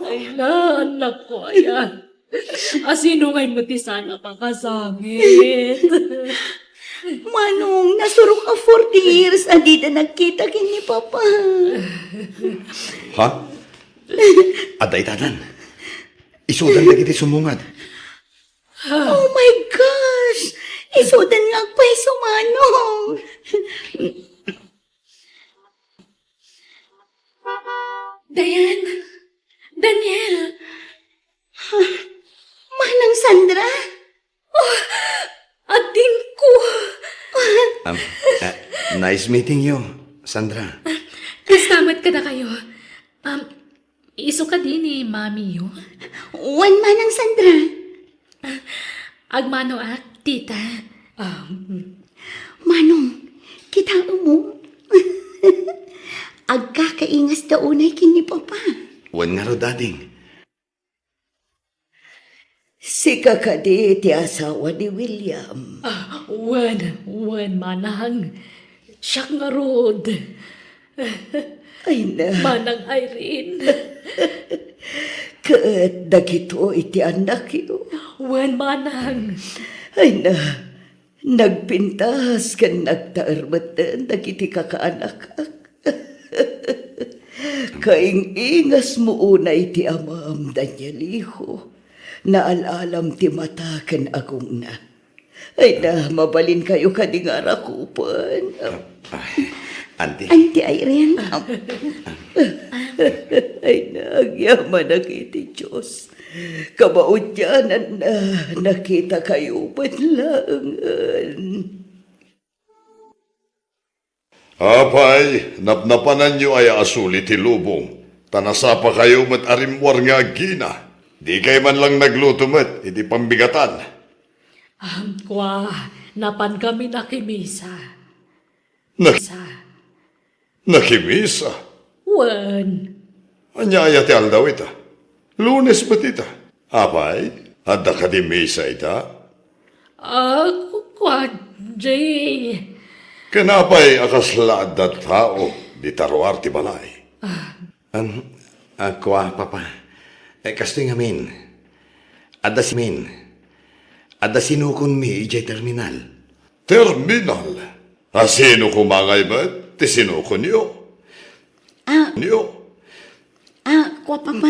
Ay, na, anak ko, ayan. Asino ngay met ti saan a makasangit? Manong, nasurok a forty years a dida nagkita ken ni Papa. Ha? Adda itadan. Isudan dagiti sumungad. Oh my gosh! Isudan nga agpayso, Manong! Dayan! Daniel! Manang Sandra? Oh, adingko! Um, uh, nice meeting you, Sandra. Kasta met kadakayo. Um, isu kadi ni mamiyo? Wen, Manang Sandra. Agmanoak, tita. Ah, mm. Manong, kitaem mo? Agkakaingasda unay ken ni Papa. Wen ngarud, ading. Sika kadi ti asawa ni William? Ah, wen, wen, manang. Siak ngarud. Ay na. Manang Irene. Ket dagitoy ti annakyo? Wen, manang. Ay na. Nagpintas ken nagtaer metten dagiti kakaanakak. Kaing-ingasmo unay ti amam, Danieliho. Naalam ti mata ken agongna. Ay na, mabalinkayo kadi nga arakupen. Ay, Auntie. Auntie Irene. Ay na, agyamanak iti Dios. Kabaudiananna, nakitakayo met laengen. Apay, napnapananyo aya a suli ti lubong, ta nasapakayo met a rimmuar nga aggina. Dikay man lang nagluto met iti pambigatan. Ahem, kua, napankami nakimisa. Nak-, Sa. Nakimisa? Wen. Ania aya ti aldaw ita? Lunes met ita. Apay, adda kadi misa ita? Ah, ku-, kua, Jay. Ken apay a kasla adda tao dita ruar ti balay? Ah. An, ah, kua, Papa. Eh, kastoy ngamin. Adda si-, min. Adda sinukonmi idiay terminal. Terminal? A sino koma ngay met ti sinukonyo? Ah. Nyo? Ah, kua, Papa.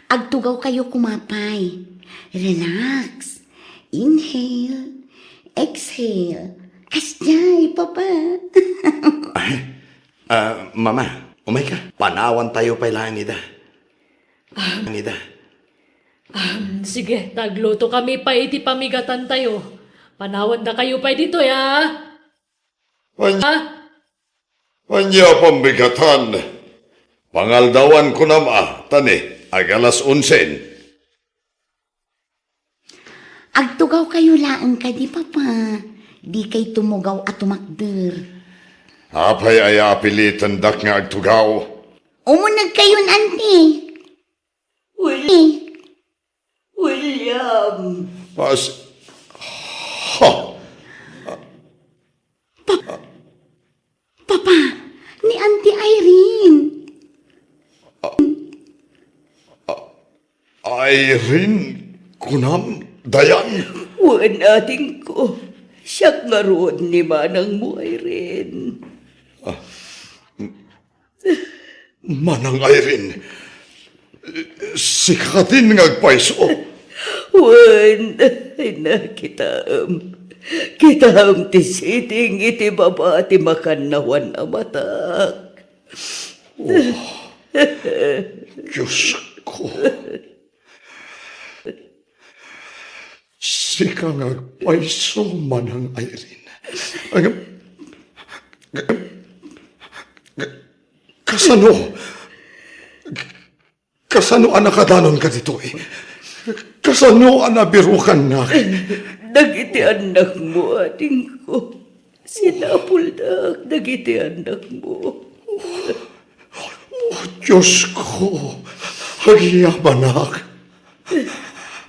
Agtugawkayo koma pay. Relax. Inhale. Exhale. Kasdiay, Papa. Ay, ah, Mama, umayka. Panawantayo pay laeng ida. Ida. Am, sige, ta aglutokami pay iti pamigatantayo. Panawandakayo pay ditoy, a? Wan-, Ah? Ania a pambigatan? Pangaldawan kunam a, ta ni, ag-alas onsen. Agtugawkayo laeng kadi, Papa. Dikay tumugaw a tumakder. Apay aya a pilitendak nga agtugaw? Umunegkayon, Auntie. Wil-, William. Pas-, ha? Pa-, Papa, ni Auntie Irene. Irene, kunam, Dayan? Wen, adingko. Siak ngarud ni manangmo, Irene. Ah, Manang Irene, sika din nga agpayso? Wen, ay na, kitaem. Kitaem ti siting iti baba ti makannawan a matak. Oh, Diyos ko. Sika nga agpayso, Manang Irene. Ang, kasano? Kasano a nakadanonka ditoy? Kasano a nabirukannak? Dagiti annakmo, adingko. Sinapuldak dagiti annakmo. Oh, Diyos ko, agyamanak.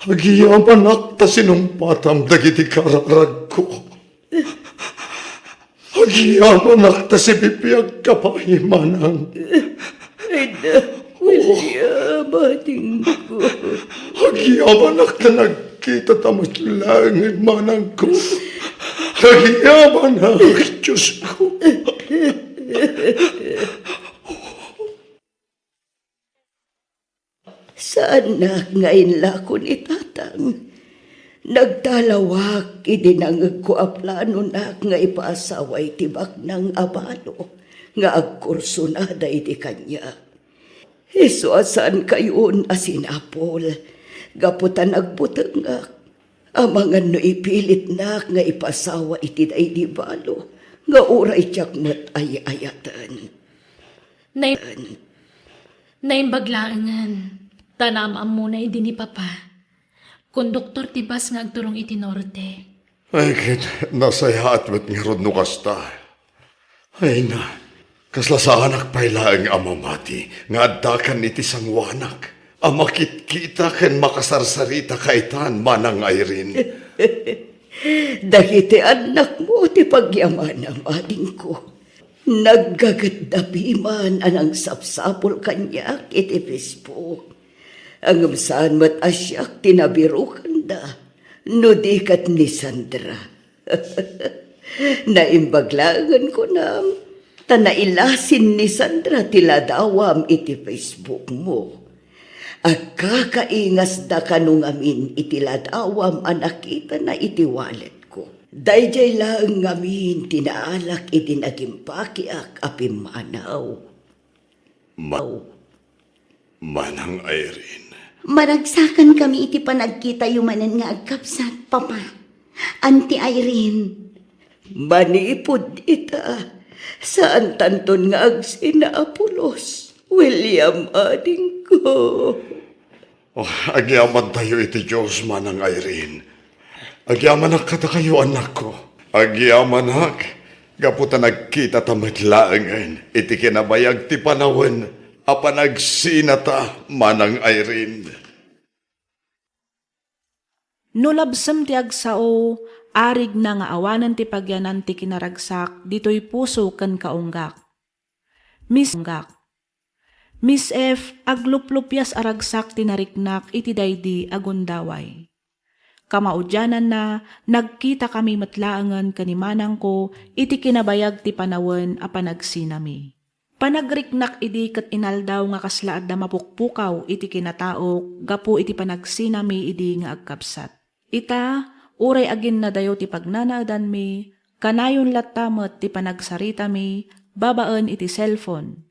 Agyamanak ta sinumpatam dagiti kararagko. Agyamanak ta sibibiagka pay, manang. Ay na, William, adingko. Agyamanak ta nagkitata met laengen, manangko. Agyamanak, Diyos ko. Saannak nga inlako ni tatang. Nagtalawak idi nangegko a planonak nga ipaasawa iti baknang a balo nga agkursunada idi kaniak. Isu a saankayon a sinapul, gapu ta nagbutengak. Amangan no ipilitnak nga ipasawa iti daydi balo nga uray diak met ay-ayaten. Nay-, naimbag laengen, ta naam-ammona idi ni Papa. Konduktor ti bus nga agturong iti norte. Ay, ket nasayaat met ngarud no kasta. Ay na, kasla saanak pay laeng a mamati nga addakan iti sangoanak a makitkita ken makasarsarita kaitan, Manang Irene. Dagiti annakmo ti pagyamanam, adingko. Naggagetda piman a nangsapsapul kaniak iti Facebook. Ngem saan met a siak ti nabirokanda, no di ket ni Sandra. Naimbag laengen kunam, ta nailasin ni Sandra ti ladawam iti Facebook mo. Agkakaingasda kano ngamin iti ladawam a nakitana iti walletko. Daydiay laeng ngamin ti naalak idi nagimbakiak a pimmanaw. Ma-, Manang Irene. Maragsakan kami iti panagkitayo manen nga agkabsat, Papa. Auntie Irene. Manipud ita, saantanton nga agsina a pulos, William, adingko. Oh, agyamantayo iti Dios, Manang Irene. Agyamanak kadakayo, annakko. Agyamanak gapu ta nagkitata met laengen iti kinabayag ti panawen a panagsinata, Manang Irene. No labsem ti agsao, arigna nga awanen ti pagyanan ti kinaragsak ditoy puso ken kaunggak. Miss, Miss F, agluplupias a ragsak ti nariknak iti daydi a gundaway. Kamaudiananna, nagkitakami met laengen ken ni manangko iti kinabayag ti panawen a panagsinami. Panagriknak idi ket inaldaw nga kasla adda mapukpukaw iti kinataok gapu iti panagsinami idi nga agkabsat. Ita, uray aginnadayo ti pagnanaedanmi, kanayon latta met ti panagsaritami babaen iti cellphone.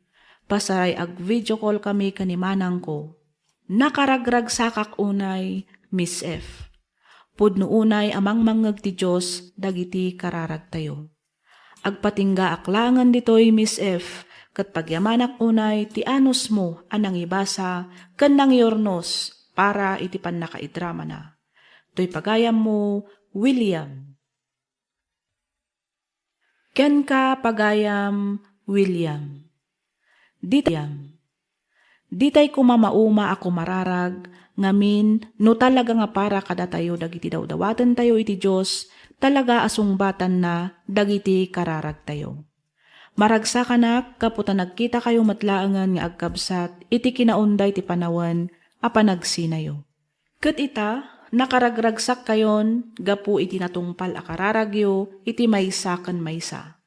Pasaray ag-video call kami ken ni manangko. Nakaragragsakak unay, Miss F. Pudno unay a mangmangngeg ti Dios dagiti kararagtayo. Agpatinggaak laengen ditoy, Miss F, ket pagyamanak unay ti anusmo a nangibasa ken nangyurnos para iti pannakaidramana. Toy pagayammo, William. Kenka, pagayam, William. Ditay, ditay koma mauma a kumararag, ngamin, no talaga nga para kadatayo dagiti dawdawatentayo iti Dios, talaga a sungbatanna dagiti kararagtayo. Maragsakanak gapu ta nagkitakayo met laengen nga agkabsat iti kinaunday ti panawen a panagsinayo. Ket ita, nakaragragsakkayon gapu iti natungpal a kararagyo iti maysa ken maysa.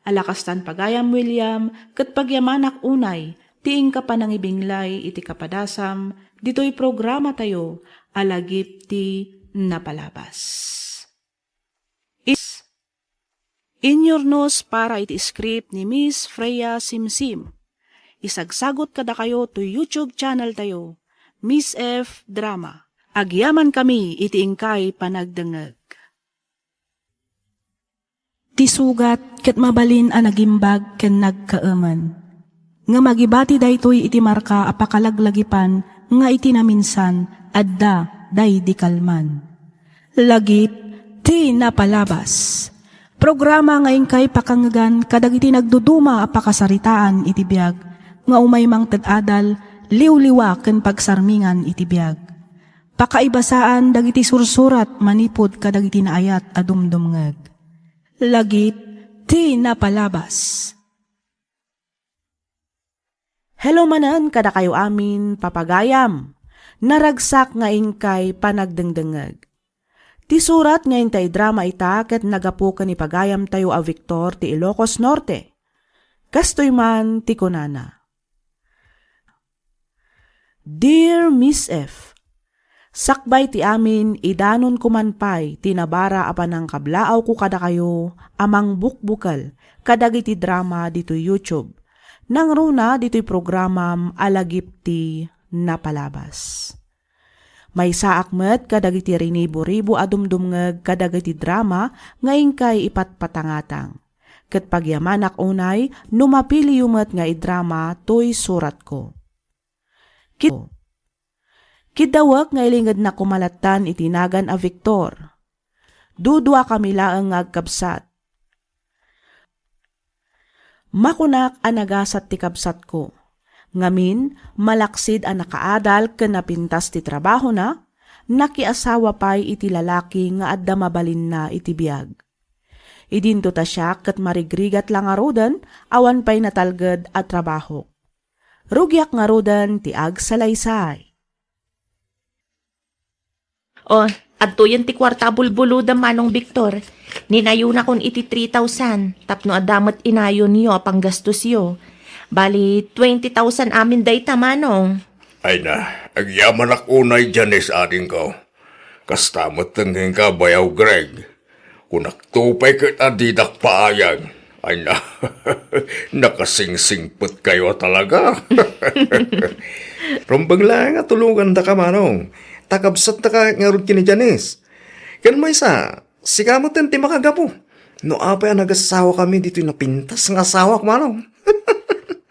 Ala kastan pagayam, William, ket pagyamanak unay ti inka panangibinglay iti kapadasam ditoy programatayo a Lagip ti Napalabas. Is-, inyurnos para iti script ni Miss Freya Simsim. Isagsagut kadakayo toy YouTube channel tayo, Miss F Drama. Agyamankami iti inkay panagdengngeg. Ti sugat ket mabalin a nagimbag ken nagkaemen. Ngem agibati daytoy iti marka a pakalaglagipan nga iti naminsan adda daydi kalman. Lagip ti Napalabas. Programa nga inkay pakangngegan kadagiti nagduduma a pakasaritaan iti biag nga umay mangted adal, liwliwa ken pagsarmingan iti biag. Pakaibasaan dagiti sursurat manipud kadagiti naayat a dumdumngeg. Lagip ti Napalabas. Hello manen kadakayo amin, papagayam. Naragsak nga inkay panagdengdengngeg. Ti surat nga inta idrama ita ket nagapu ken ni pagayamtayo a Victor ti Ilocos Norte. Kastoy man ti kunana. Dear Miss F, sakbay ti amin, idanonko man pay ti nabara a panangkablaawko kadakayo a mangbukbukel kadagiti drama ditoy YouTube. Nangruna ditoy programam a Lagip ti Napalabas. Maysaak met kadagiti rinibo-ribo a dumdumngeg kadagiti drama nga inkay ipatpatangatang. Ket pagyamanak unay no mapiliyo met nga idrama toy suratko. Kit-, Kiddawek nga ilingedna koma lattan iti nagan a Victor. Duduakami laeng nga agkabsat. Makunak a nagasat ti kabsatko. Ngamin, malaksid a nakaadal ken napintas ti trabahona, nakiasawa pay iti lalaki nga adda mabalinna iti biag. Idinto ta siak ket marigrigat la ngaruden, awan pay natalged a trabahok. Rugiak ngaruden ti agsalaysay. O, adtoyen ti kuarta a bulbulodam, Manong Victor. Ninayonakon iti three thousand tapno adda met inayonyo a panggastosyo. Bali, twenty thousand amin dayta, Manong. Ay na, agyamanak unay, Janice, adingko. Kasta met kenka, Bayaw Greg. Kunakto pay ket a didak paayag. Ay na, nakasingsingpetkayo a talaga. Rumbeng laeng a tulongandaka, Manong. Ta kabsatdaka ngarud ken ni Janice. Ken maysa, sika metten ti makagapu. No apay a nagasawakami ditoy napintas nga asawak, Manong.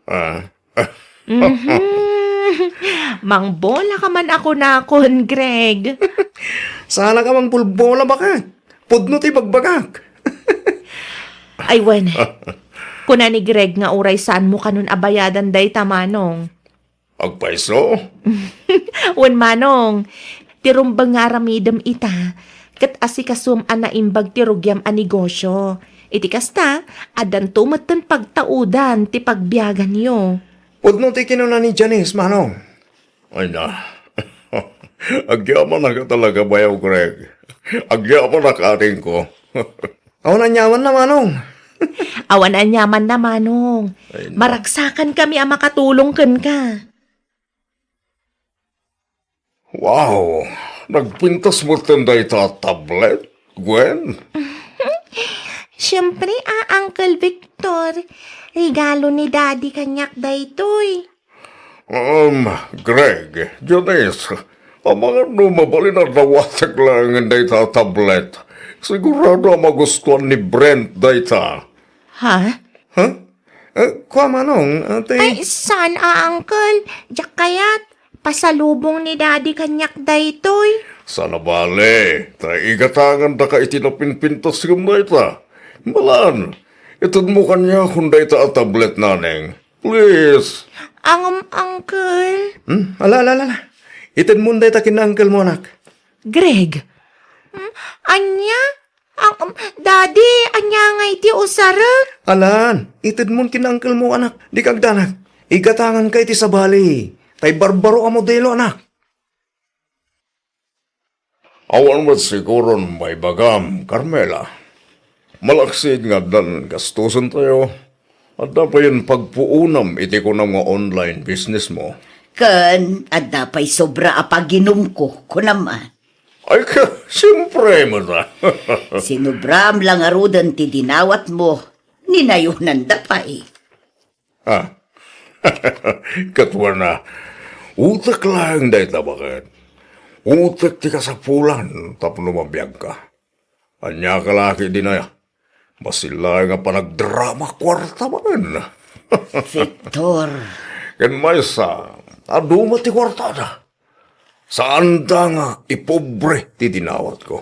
Ah, Mhm. Mangbola ka man a kunakon, Greg. Saan ka mangbulbola, baket? Pudno ti bagbagak. Ay, wen. Kuna ni Greg nga uray saanmo kanon a bayadan dayta, Manong. Agpayso? Wen, Manong. Ti rumbeng nga aramidem ita, ket asikasuem a naimbag ti rugiam a negosyo. Iti kasta, addanto metten pagtaudan ti pagbiaganyo. Pudno ti kinuna ni Janice, Manong. Ay na. Agyamanak a talaga, Bayaw Greg. Agyamanak, adingko. Awan aniamanna, Manong. Awan aniamanna, Manong. Ay na. Maragsakankami a makatulong kenka. Wow! Nagpintas metten dayta a tablet, Gwen? Siyempre, a, Uncle Victor. Regalo ni Daddy kaniak daytoy. Um, Greg, Janice, amangan no mabalin a dawatek laengen dayta a tablet. Sigurado a magustuan ni Brent dayta. Ha? Ha? Eh, kua, Manong, ate. Ay, saan a, Uncle? Diak kayat. Pasalubong ni Daddy kaniak daytoy. Saan a bale, ta igatangandaka iti napinpintas ngem dayta. Malan, itedmo kaniakon dayta a tablet, naneng. Please. Angem, Uncle. Hmm? Ala, ala, ala, ala. Itedmon dayta ken uncle mo, anak. Greg. Hmm? Ania? Ang, um, Daddy, ania ngay ti usarek? Alan, itedmon ken uncle mo, anak. Dika agdanag. Igatanganka iti sabali. Tay barbaro a modelo, anak. Awan met siguron maibagam, Carmela. Malaksid nga addan gastusen tayo. Adda payen pagpuonam iti kunam nga online business mo. Ken adda pay sobra a paginumko, kunam a. Ay, ka, siyempre, mata. Sinubram la ngaruden ti dinawatmo, ninayonanda pay. Ah. Ket wen a, utek laeng dayta baket. Utek ti kasapulan tapno mabiagka. Ania ka la ket dinaya? Bassit laeng a panagdrama kuarta manen. Victor. Ken maysa, adu met ti kuartada. Saanda nga ipobre ti dinawatko.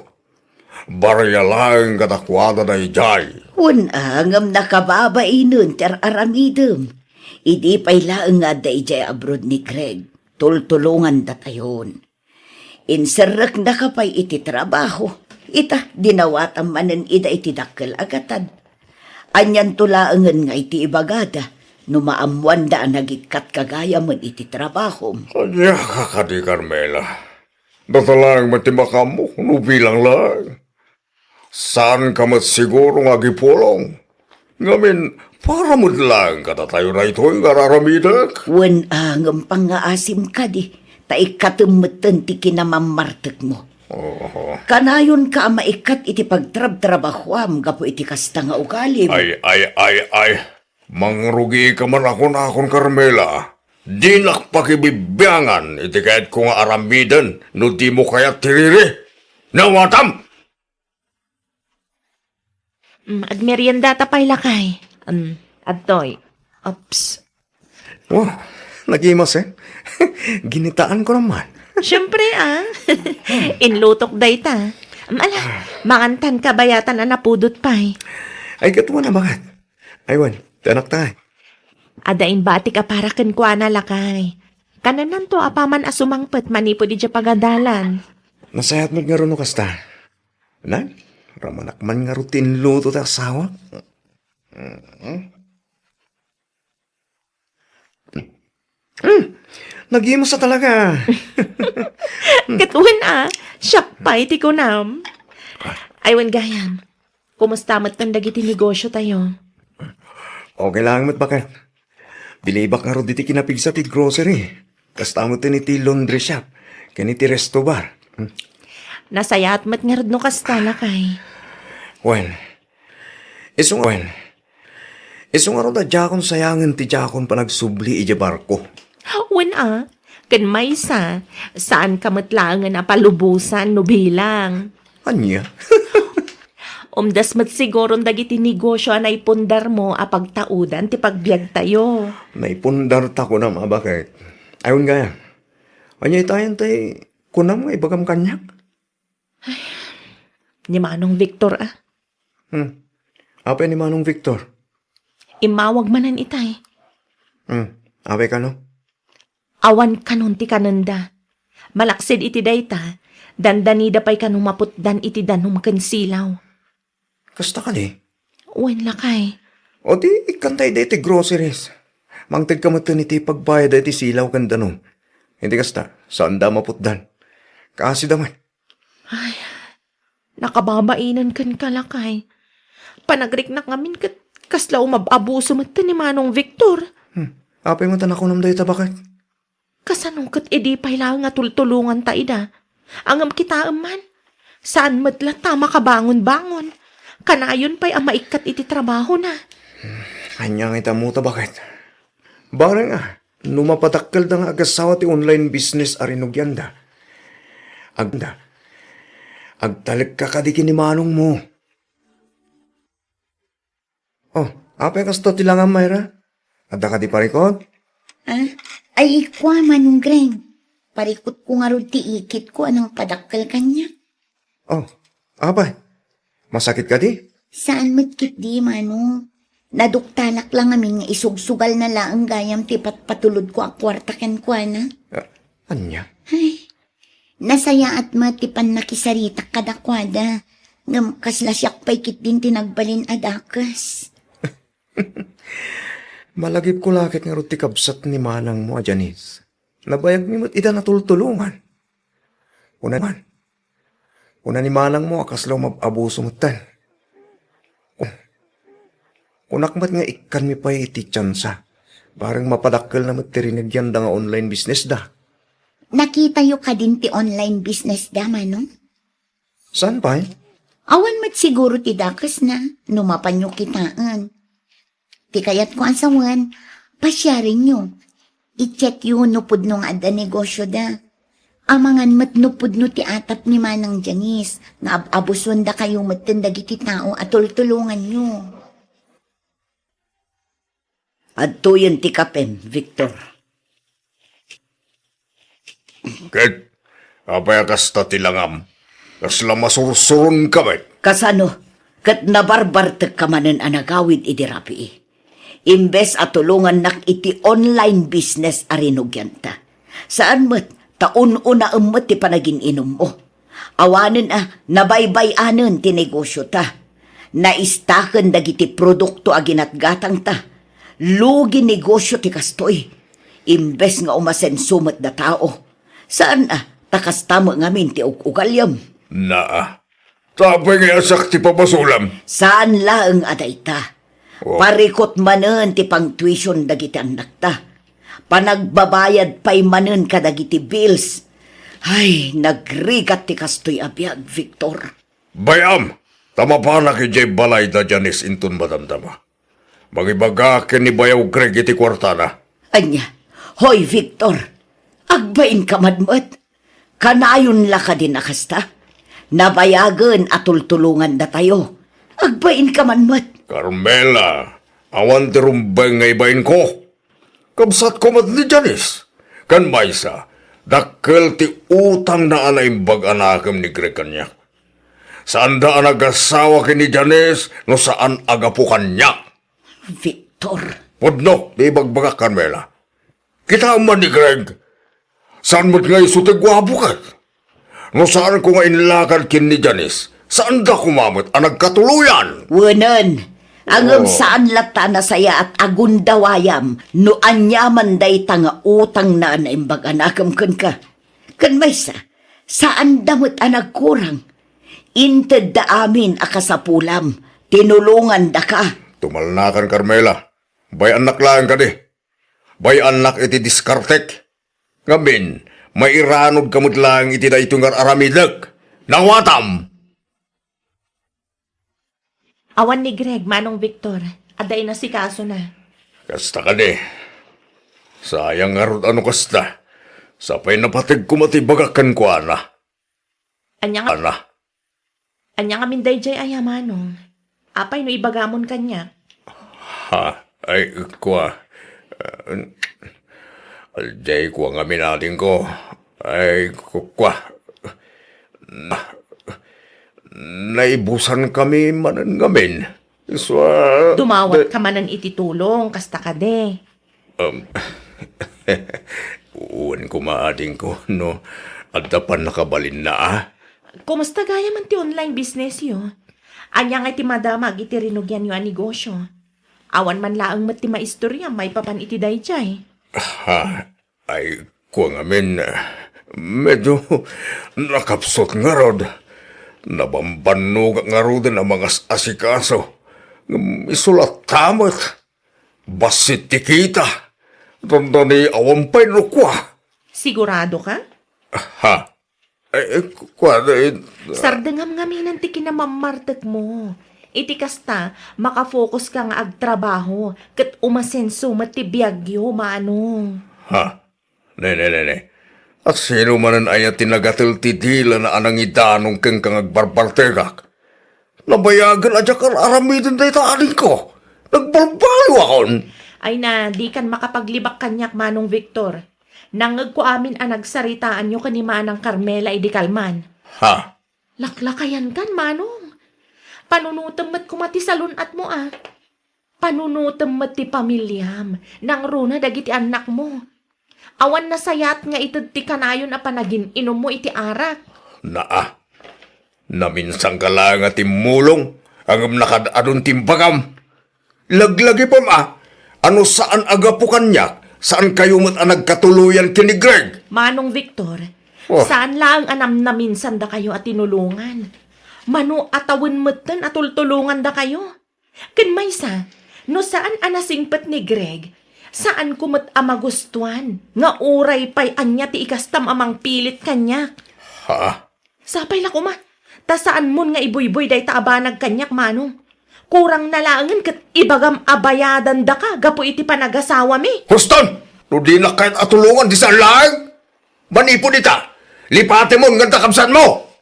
Baraya laeng kadakuada daydiay. Wen a, ngem nakababainen ti ar-aramidem. Idi pay laeng nga adda idiay abroad ni Greg, tultulongandatayon. Inserreknaka pay iti trabaho. Ita, dinawatam manen ida iti dakkel a gatad. Anianto laengen nga iti ibagada no maammoanda a nagikkatka gayamen iti trabahom? Ania ka kadi, Carmela? Data laeng met ti makaammo no bilang laeng. Saanka met siguro nga agipulong. Ngamin, para met laeng kadatayo daytoy nga ar-aramidek. Wen a, ngem pangngaasim kadi, ta ikkatem metten ti kinamammartekmo. Oho. Kanayonka a maikkat iti pagtrabtrabahuam gapu iti kasta nga ugalim. Ay, ay, ay, ay. Mangrugi ka man a kunakon, Carmela. Dinak pakibibiangan iti kayatko nga aramiden no dimo kayat ti riri. Nawatam! Mm, agmeriendata pay, lakay. Mm, adtoy. Oops. Wow, nagimas, eh. Ginitaan ko naman. Siyempre, ah. Inlutok dayta. Ala, mangantan kabayatan a napudot pay. Ay, ket wen a baket. Ay, wen, ti anakta ay. Adda imbatik a para kenkuana, lakay. Kanennanto apaman a sumangpet manipud idiay pagadalan. Nasayaat met ngarud no kasta. Nay, ramanak man ngarud ti inluto ti asawak. Mm. Mm. Nagimos a talaga. Ket wen a, siak pay ti kunam. Ay, wen gayam. Kumusta metten dagiti negosyo tayo? Okay lang met, baket. Bilibak ngarud iti kinapigsa ti grocery. Kasta met iti laundry shop, ken iti resto bar. Hmm. Nasayaat met ngarud no kasta, lakay. Wen, isu nga, wen, isu ngarud a diakon sayangen ti diakon panagsubli idiay barko. Wen a, ken maysa, saanka met laengen a palubosan no bilang. Ania? Umdas met siguron dagiti negosyo a naipundarmo a pagtaudan ti pagbiagtayo. Naipundarta, kunam a baket. Ay, wen gayam. Ania itayen ti kunam nga ibagam kaniak? Ni Manong Victor, a. Hmm. Apay ni Manong Victor? Immawag manen itay. Hmm. Apay kano? Awan kanon ti kanenda. Malaksid iti dayta, dandanida pay kano maputdan iti danum ken silaw. Kasta kadi? Wen, lakay. O di, ikkanta idi iti groceries. Mangtedka metten iti pagbayad iti silaw ken danum. Iti kasta, saanda maputdan. Kaasida met. Ay, nakababainen kenka, lakay. Panagriknak ngamin ket kasla umab-abuso metten ni Manong Victor. Hmm. Apay met a nakunam dayta, baket? Kasano ket idi pay laeng a tultulonganta ida? Ngem kitaem man, saan met latta a makabangon-bangon. Kanayon pay a maikkat iti trabahona. Ania nga ita met a baket? Bareng a, no mapadakkelda nga agassawa ti online business a rinugianda. Agda, agtalekka kadi ken ni manongmo. Oh, apay kasta ti langam, Myra? Adda kadi parikut? Ah, ay, kua, Manong Greg. Parikutko ngarud ti ikitko a nangpadakkel kaniak. Oh, apay? Masakit kadi? Saan met ketdi, Manong. Naduktalak la ngamin nga isugsugalna laeng gayam ti patpatulodko a kuarta kenkuana. Ah, ania? Ay, nasayaat met ti pannakisaritak kadakuada. Ngem kasla siak pay ketdin ti nagbalin a dakes. Malagipko la ket ngarud ti kabsat ni manangmo a Janice. Nabayagmi met ida natultulongan. Kuna man, kuna ni manangmo a kasla umab-abuso metten. Kunak met nga ikkanmi pay iti tiansa. Bareng mapadakkelna met ti rinugianda nga online business da. Nakitayo kadin ti online business da, Manong? Saan pay? Awan met siguro ti dakesna no mapanyo kitaen. Ti kayatko a sawen, pasiarenyo. I-checkyo no pudno nga adda negosyoda. Amangan met no pudno ti atap ni Manang Janice nga ab-abusuendakayo metten dagiti tao a tultulonganyo. Adtoyen ti kapem, Victor. Ket, apay a kasta ti langam? Kasla masursuronka met? Kasano? Ket nabarbartekka manen a nagawid idi rabii. Imbes a tulongannak iti online business a rinugianta. Saan met, ta un-unaem met ti panagin-inummo. Awanen a nabaybay-anen ti negosyota. Naistaken dagiti produkto a ginatgatangta. Lugi negosyo ti kastoy. Imbes nga umasenso met da tao. Saan a, ta kasta met ngamin ti ug-ugaliam. Naa. Ta apay nga iyasak ti pabasolam? Saan laeng a dayta. Oh. Parikut manen ti pangtuition dagiti annakta. Panagbabayad pay manen kadagiti bills. Ay, nagrigat ti kastoy a biag, Victor. Bay-am, ta mapanak idiay balay da Janice inton madamdama. Mangibaga ken ni Bayaw Greg iti kuartana. Ania? Hoy, Victor, agbainka man met. Kanayon la kadin a kasta? Nabayagen a tultulongan datayo. Agbainka man met. Carmela, awan ti rumbeng nga ibainko. Kabsatko met ni Janice. Ken maysa, Dakkel ti utangna a naimbag a nakem ni Greg kaniak. Saanda a nagasawa ken ni Janice no saan a gapu kaniak. Victor. Pudno ti ibagbagak, Carmela. Kitaem man ni Greg. Saan met nga isu ti guapo ket? No saanko nga inlakad ken ni Janice, saanda koma met a nagkatuloyan. Wenen, ngem Oh. saan latta a nasayaat a gundawayam no aniaman dayta nga utangna a naimbag a nakem kenka. Ken maysa, saanda met a nagkurang. Intedda amin a kasapulam, tinulongandaka. Tumalnakan, Carmela. Bay-annak laeng kadi. Bay-annak iti diskartek. Ngamin, mairanodka met laeng iti daytoy nga ar-aramidek. Nawatam! Awan ni Greg, Manong Victor. Adda inasikasona. Kasta kadi. Sayang ngarud a no kasta. Sapay napateg koma ti ibagak kenkuana. Ania nga Ana. Ania ngamin daydiay aya, Manong? Apay no ibagamon kaniak? Ha? Ay, kua. Ah, ajay kua ngamin, adingko. Ay, ku-, kua. Na-, naibusankami manen ngamin. So, ah, Dumawat de- ka manen iti tulong, kasta kadi. Um, wen koma, adingko, no adda pannakabalinna, a? Kumusta gayam ti online business yo? Ania nga ti madamag iti rinugian yo a negosyo? Awan man laeng met ti maistorya maipapan iti daydiay. Ha? Ay, kua ngamin, medyo nakapsut ngarud. Nabambannogak ngaruden a mangas-asikaso. Ngem isu latta met. Bassit ti kita. Dandani awan pay no kua. Sigurado ka? Ha? Eh, eh, kua, eh, Sardengam ngaminen ti kinamammartekmo. Iti kasta, makafokus ka nga agtrabaho, ket umasenso met ti biagyo, Manong. Ha? Ne, ne, ne, ne. A sino manen aya ti nagatel ti dilana a nangidanong kenka nga agbarbartegak? Nabayagen a diak ar-aramiden dayta, adingko. Nagbalbaliwakon. Ay na, dikan makapaglibak kaniak, Manong Victor. Nangngegko amin a nagsaritaanyo ken ni Manang Carmela idi kalman. Ha? Laklakayankan, Manong. Panunotem met koma ti salun-atmo, a. Panunotem met ti pamiliam, nangruna dagiti annakmo. Awan nasayaat nga ited ti kanayon a panagin-inummo iti arak. Naa, naminsanka laeng a timmulong, ngem nakad-adun ti imbagam. Laglagipem a, a no saan a gapu kaniak, saankayo met a nagkatuloyan ken ni Greg. Manong Victor, Oh. saan laeng a namnaminsandakayo a tinulongan. Mano a tawen metten a tultulongandakayo. Ken maysa, no saan a nasingpet ni Greg, saanko met a magustuan nga uray pay ania ti ikastam a mangpilit kaniak. Ha? Sapay la koma, ta saanmon nga ibuybuy dayta a banag kaniak, Manong. Kurangna laengen ket ibagam a bayadandaka gapu iti panagasawami. Huston! No dinak kayat a tulongan, di saan laeng? Manipud ita, lipatemon nga adda kabsatmo!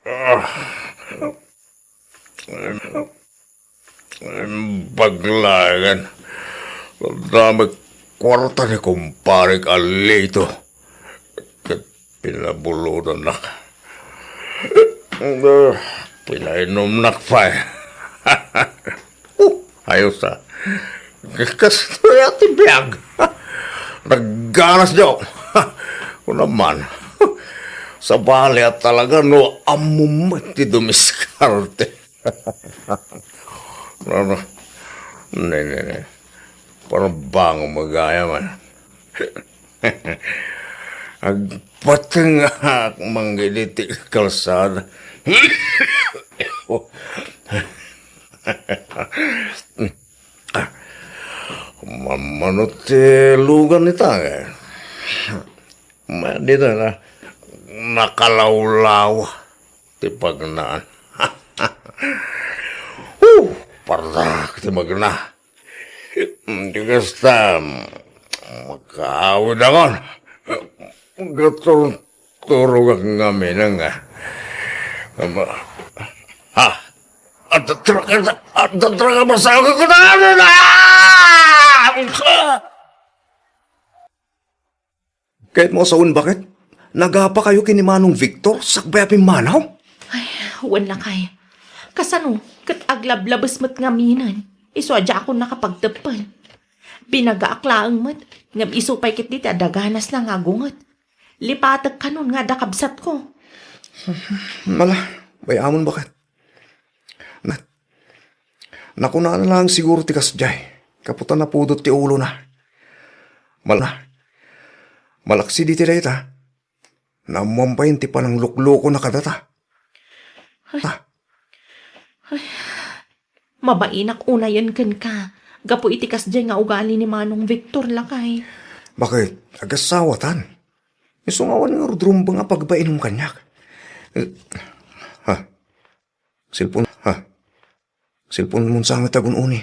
Ah. Baglagan. Damag kwarta ni kumparek a Lito. Ket pinabulodannak. Ah, pinainumnak pay. Oh, ayos, ah. Kastoy a ti biag. Nagganas, Joe. Kuna man. Sabali a talaga no ammom met ti dumiskarte. No, no. Ne, ne, ne. Parang bango magaya man. Agpatengak mangged iti kalsada. Mamano ti lugan ita, eh? Dita na, nakalawlaw ti pagnaan. Huh! Pardak ti magna. Di kasta, makaawidakon. Gaturturogak ngamin nga. Ha? At, at, at, at, at, at, masakit ko na, ano na? Ket mo sawen baket? Nagapakayo ken ni Manong Victor sakbay a pimmanaw? Ay, wen lakay. Kasano ket aglablabes met ngaminen? Isu a diakon nakapagteppen. Binagaak laeng met, ngem isu pay ketdi ti adda ganas la nga agunget. Lipatek kanon nga adda kabsatko. Mala, bay-amon baket. Na, nakunana lang siguro ti kasdiay, gapu ta napudot ti ulona. Mal-, malaksi diti dayta, naammoan pay ti panangluklukona kadata. Ay. Ah. Ay. Mabainak unayen kenka, gapu iti kasdiay nga ugali ni Manong Victor, lakay. Baket, agasawatan. Isu nga awan ngarud rumbeng a pagbainum kaniak. Eh, ha? Cellphone, ha? Cellphone mo sa nga tagun-uni.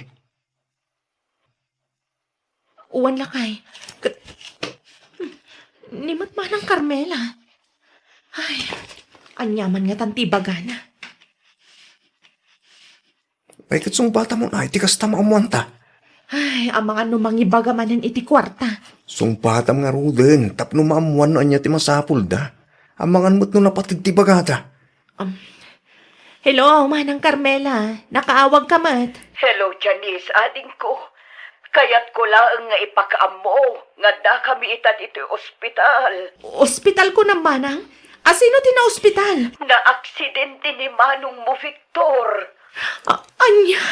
Uwan lakay. Ket, ni met Manang Carmela. Ay, ania man ngatan ti ibagana? Ay, ket sungbatam unay, ti kasta maammuanta. Ay, amangan no mangibaga manen iti kuarta. Sungbatam ngaruden, tapno maammuan no ania ti masapulda. Amangan met no napateg ti bagada. Um, hello, Manang Carmela. Nakaawag ka met? Hello, Janice, adingko. Kayatko laeng nga ipakaammo nga addakami ita ditoy ospital. Ospital kunam, Manang? A, sino ti naospital? Naaksidente ni manongmo, Victor. A-, ania?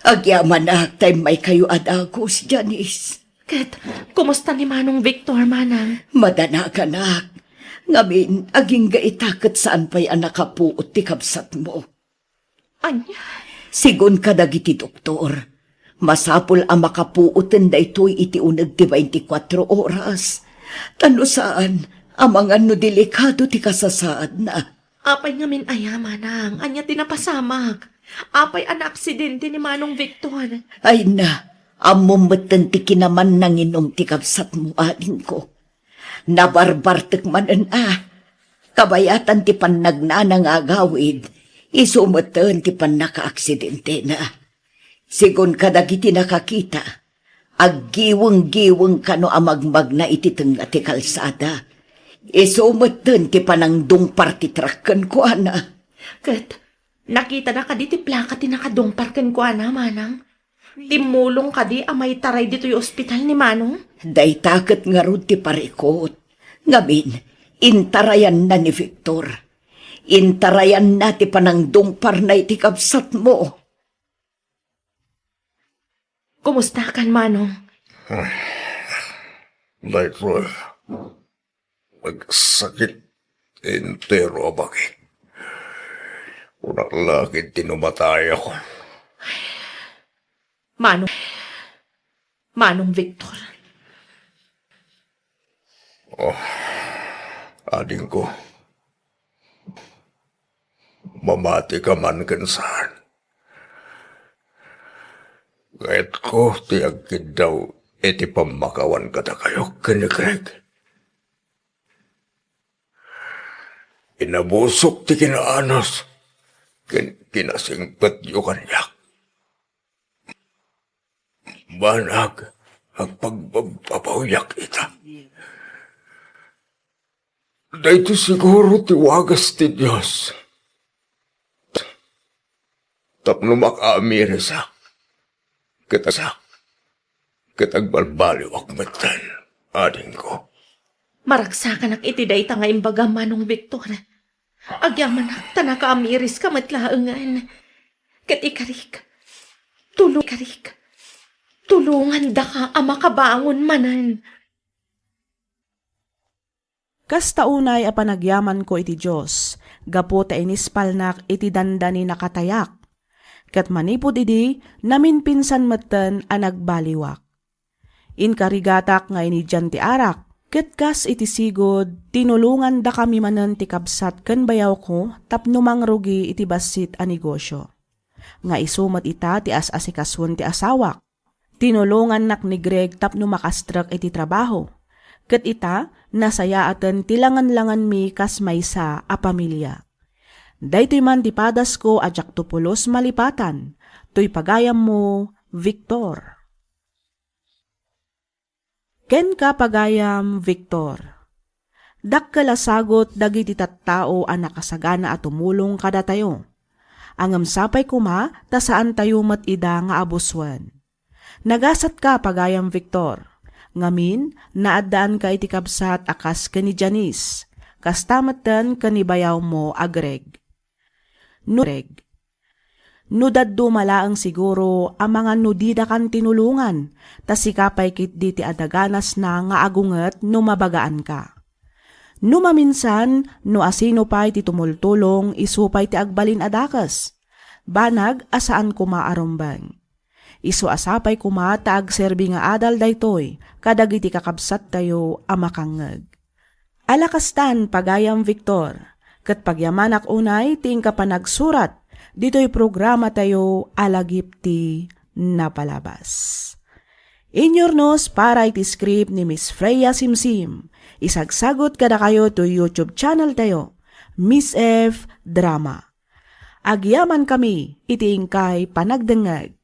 Agyamanak ta immaykayo a dagus, Janice. Ket, kumusta ni Manong Victor, Manang? Madanaganak. Ngamin, agingga ita ket saan pay a nakapuot ti kabsatmo. Ania? Sigun kadagiti doktor, masapul a makapuoten daytoy iti uneg ti twenty-four oras. Ta no saan, amangan no delikado ti kasasaadna. Apay ngamin aya, Manang? Ania ti napasamak? Apay a naaksidente ni Manong Victor? Ay na, ammom metten ti kinaman nanginom ti kabsatmo, adingko. Nabarbartek manen a. Kabayatan ti pannagnana nga agawid, isu metten ti pannakaaksidentena. Sigun kadagiti nakakita, aggiweng-giweng kano a magmagna iti tengnga ti kalsada. Isu metten ti panangdungpar ti truck kenkuana. Ket, nakitana kadi ti plaka ti nakadungpar kenkuana, Manang? Timmulong kadi a maitaray ditoy ospital ni Manong? Dayta ket ngarud ti parikut. Ngamin, intarayanna ni Victor. Intarayanna ti panangdungparna iti kabsatmo. Kumustakan, Manong? Daytoy, nagsakit entero a bangin. Kunak la ket ti no matayakon. Manong, Manong Victor. Oh, adingko. Mamati ka man ken saan. Kayatko ti agkiddaw iti pammakawan kadakayo ken ni Greg. Inabusok ti kinaanus ken kinasingpetyo kaniak. Banag, agpagbabbabawiak ita. Daytoy siguro ti wagas ti Dios tapno makaamirisak ket asak ket agbalbaliwak metten, adingko. Maragsakanak iti dayta nga imbagam, Manong Victor. Agyamanak ta nakaamiriska met laengen. Ket ikarik, tulo-, ikarik, tulongandaka a makabangon manen. Kasta unay a panagyamanko iti Dios, gapu ta inispalnak iti dandani nakatayak. Ket manipud idi, naminpinsan metten a nagbaliwak. Inkarigatak nga inidian ti arak, ket kas iti sigud, tinulongandakami manen ti kabsat ken bayawko tapno mangrugi iti bassit a negosio. Nga isu met ita ti as-asikasuen ti asawak. Tinulongannak ni Greg tapno makastrek iti trabaho. Ket ita, nasayaaten ti langan-langanmi kas maysa a pamilia. Daytoy man ti padasko a diakto pulos malipatan. Toy pagayammo, Victor. Kenka, pagayam Victor. Dakkel a sagut dagiti tattao a nakasagana a tumulong kadatayo. Ngem sapay koma ta saantayo met ida nga abusoen. Nagasatka, pagayam Victor. Ngamin, naaddaanka iti kabsat a kas ken ni Janice, kasta metten ken ni bayawmo a Greg. No, Greg. No dadduma laeng siguro amangan no didakan tinulongan, ta sika pay ketdi ti adaganasna nga agunget no mabagaanka. No maminsan, no asino pay ti tumultulong, isu pay ti agbalin a dakes. Banag a saan koma a rumbeng. Isu a sapay koma ta agserbi nga adal daytoy kadagiti kakabsattayo a makangngeg. Ala kastan, pagayam Victor, ket pagyamanak unay ti inka panagsurat ditoy programatayo a Lagip ti Napalabas. Inyurnos para iti script ni Miss Freya Simsim. Isagsagut kadakayo to YouTube channel tayo, Miss F Drama. Agyamankami iti inkay panagdengngeg.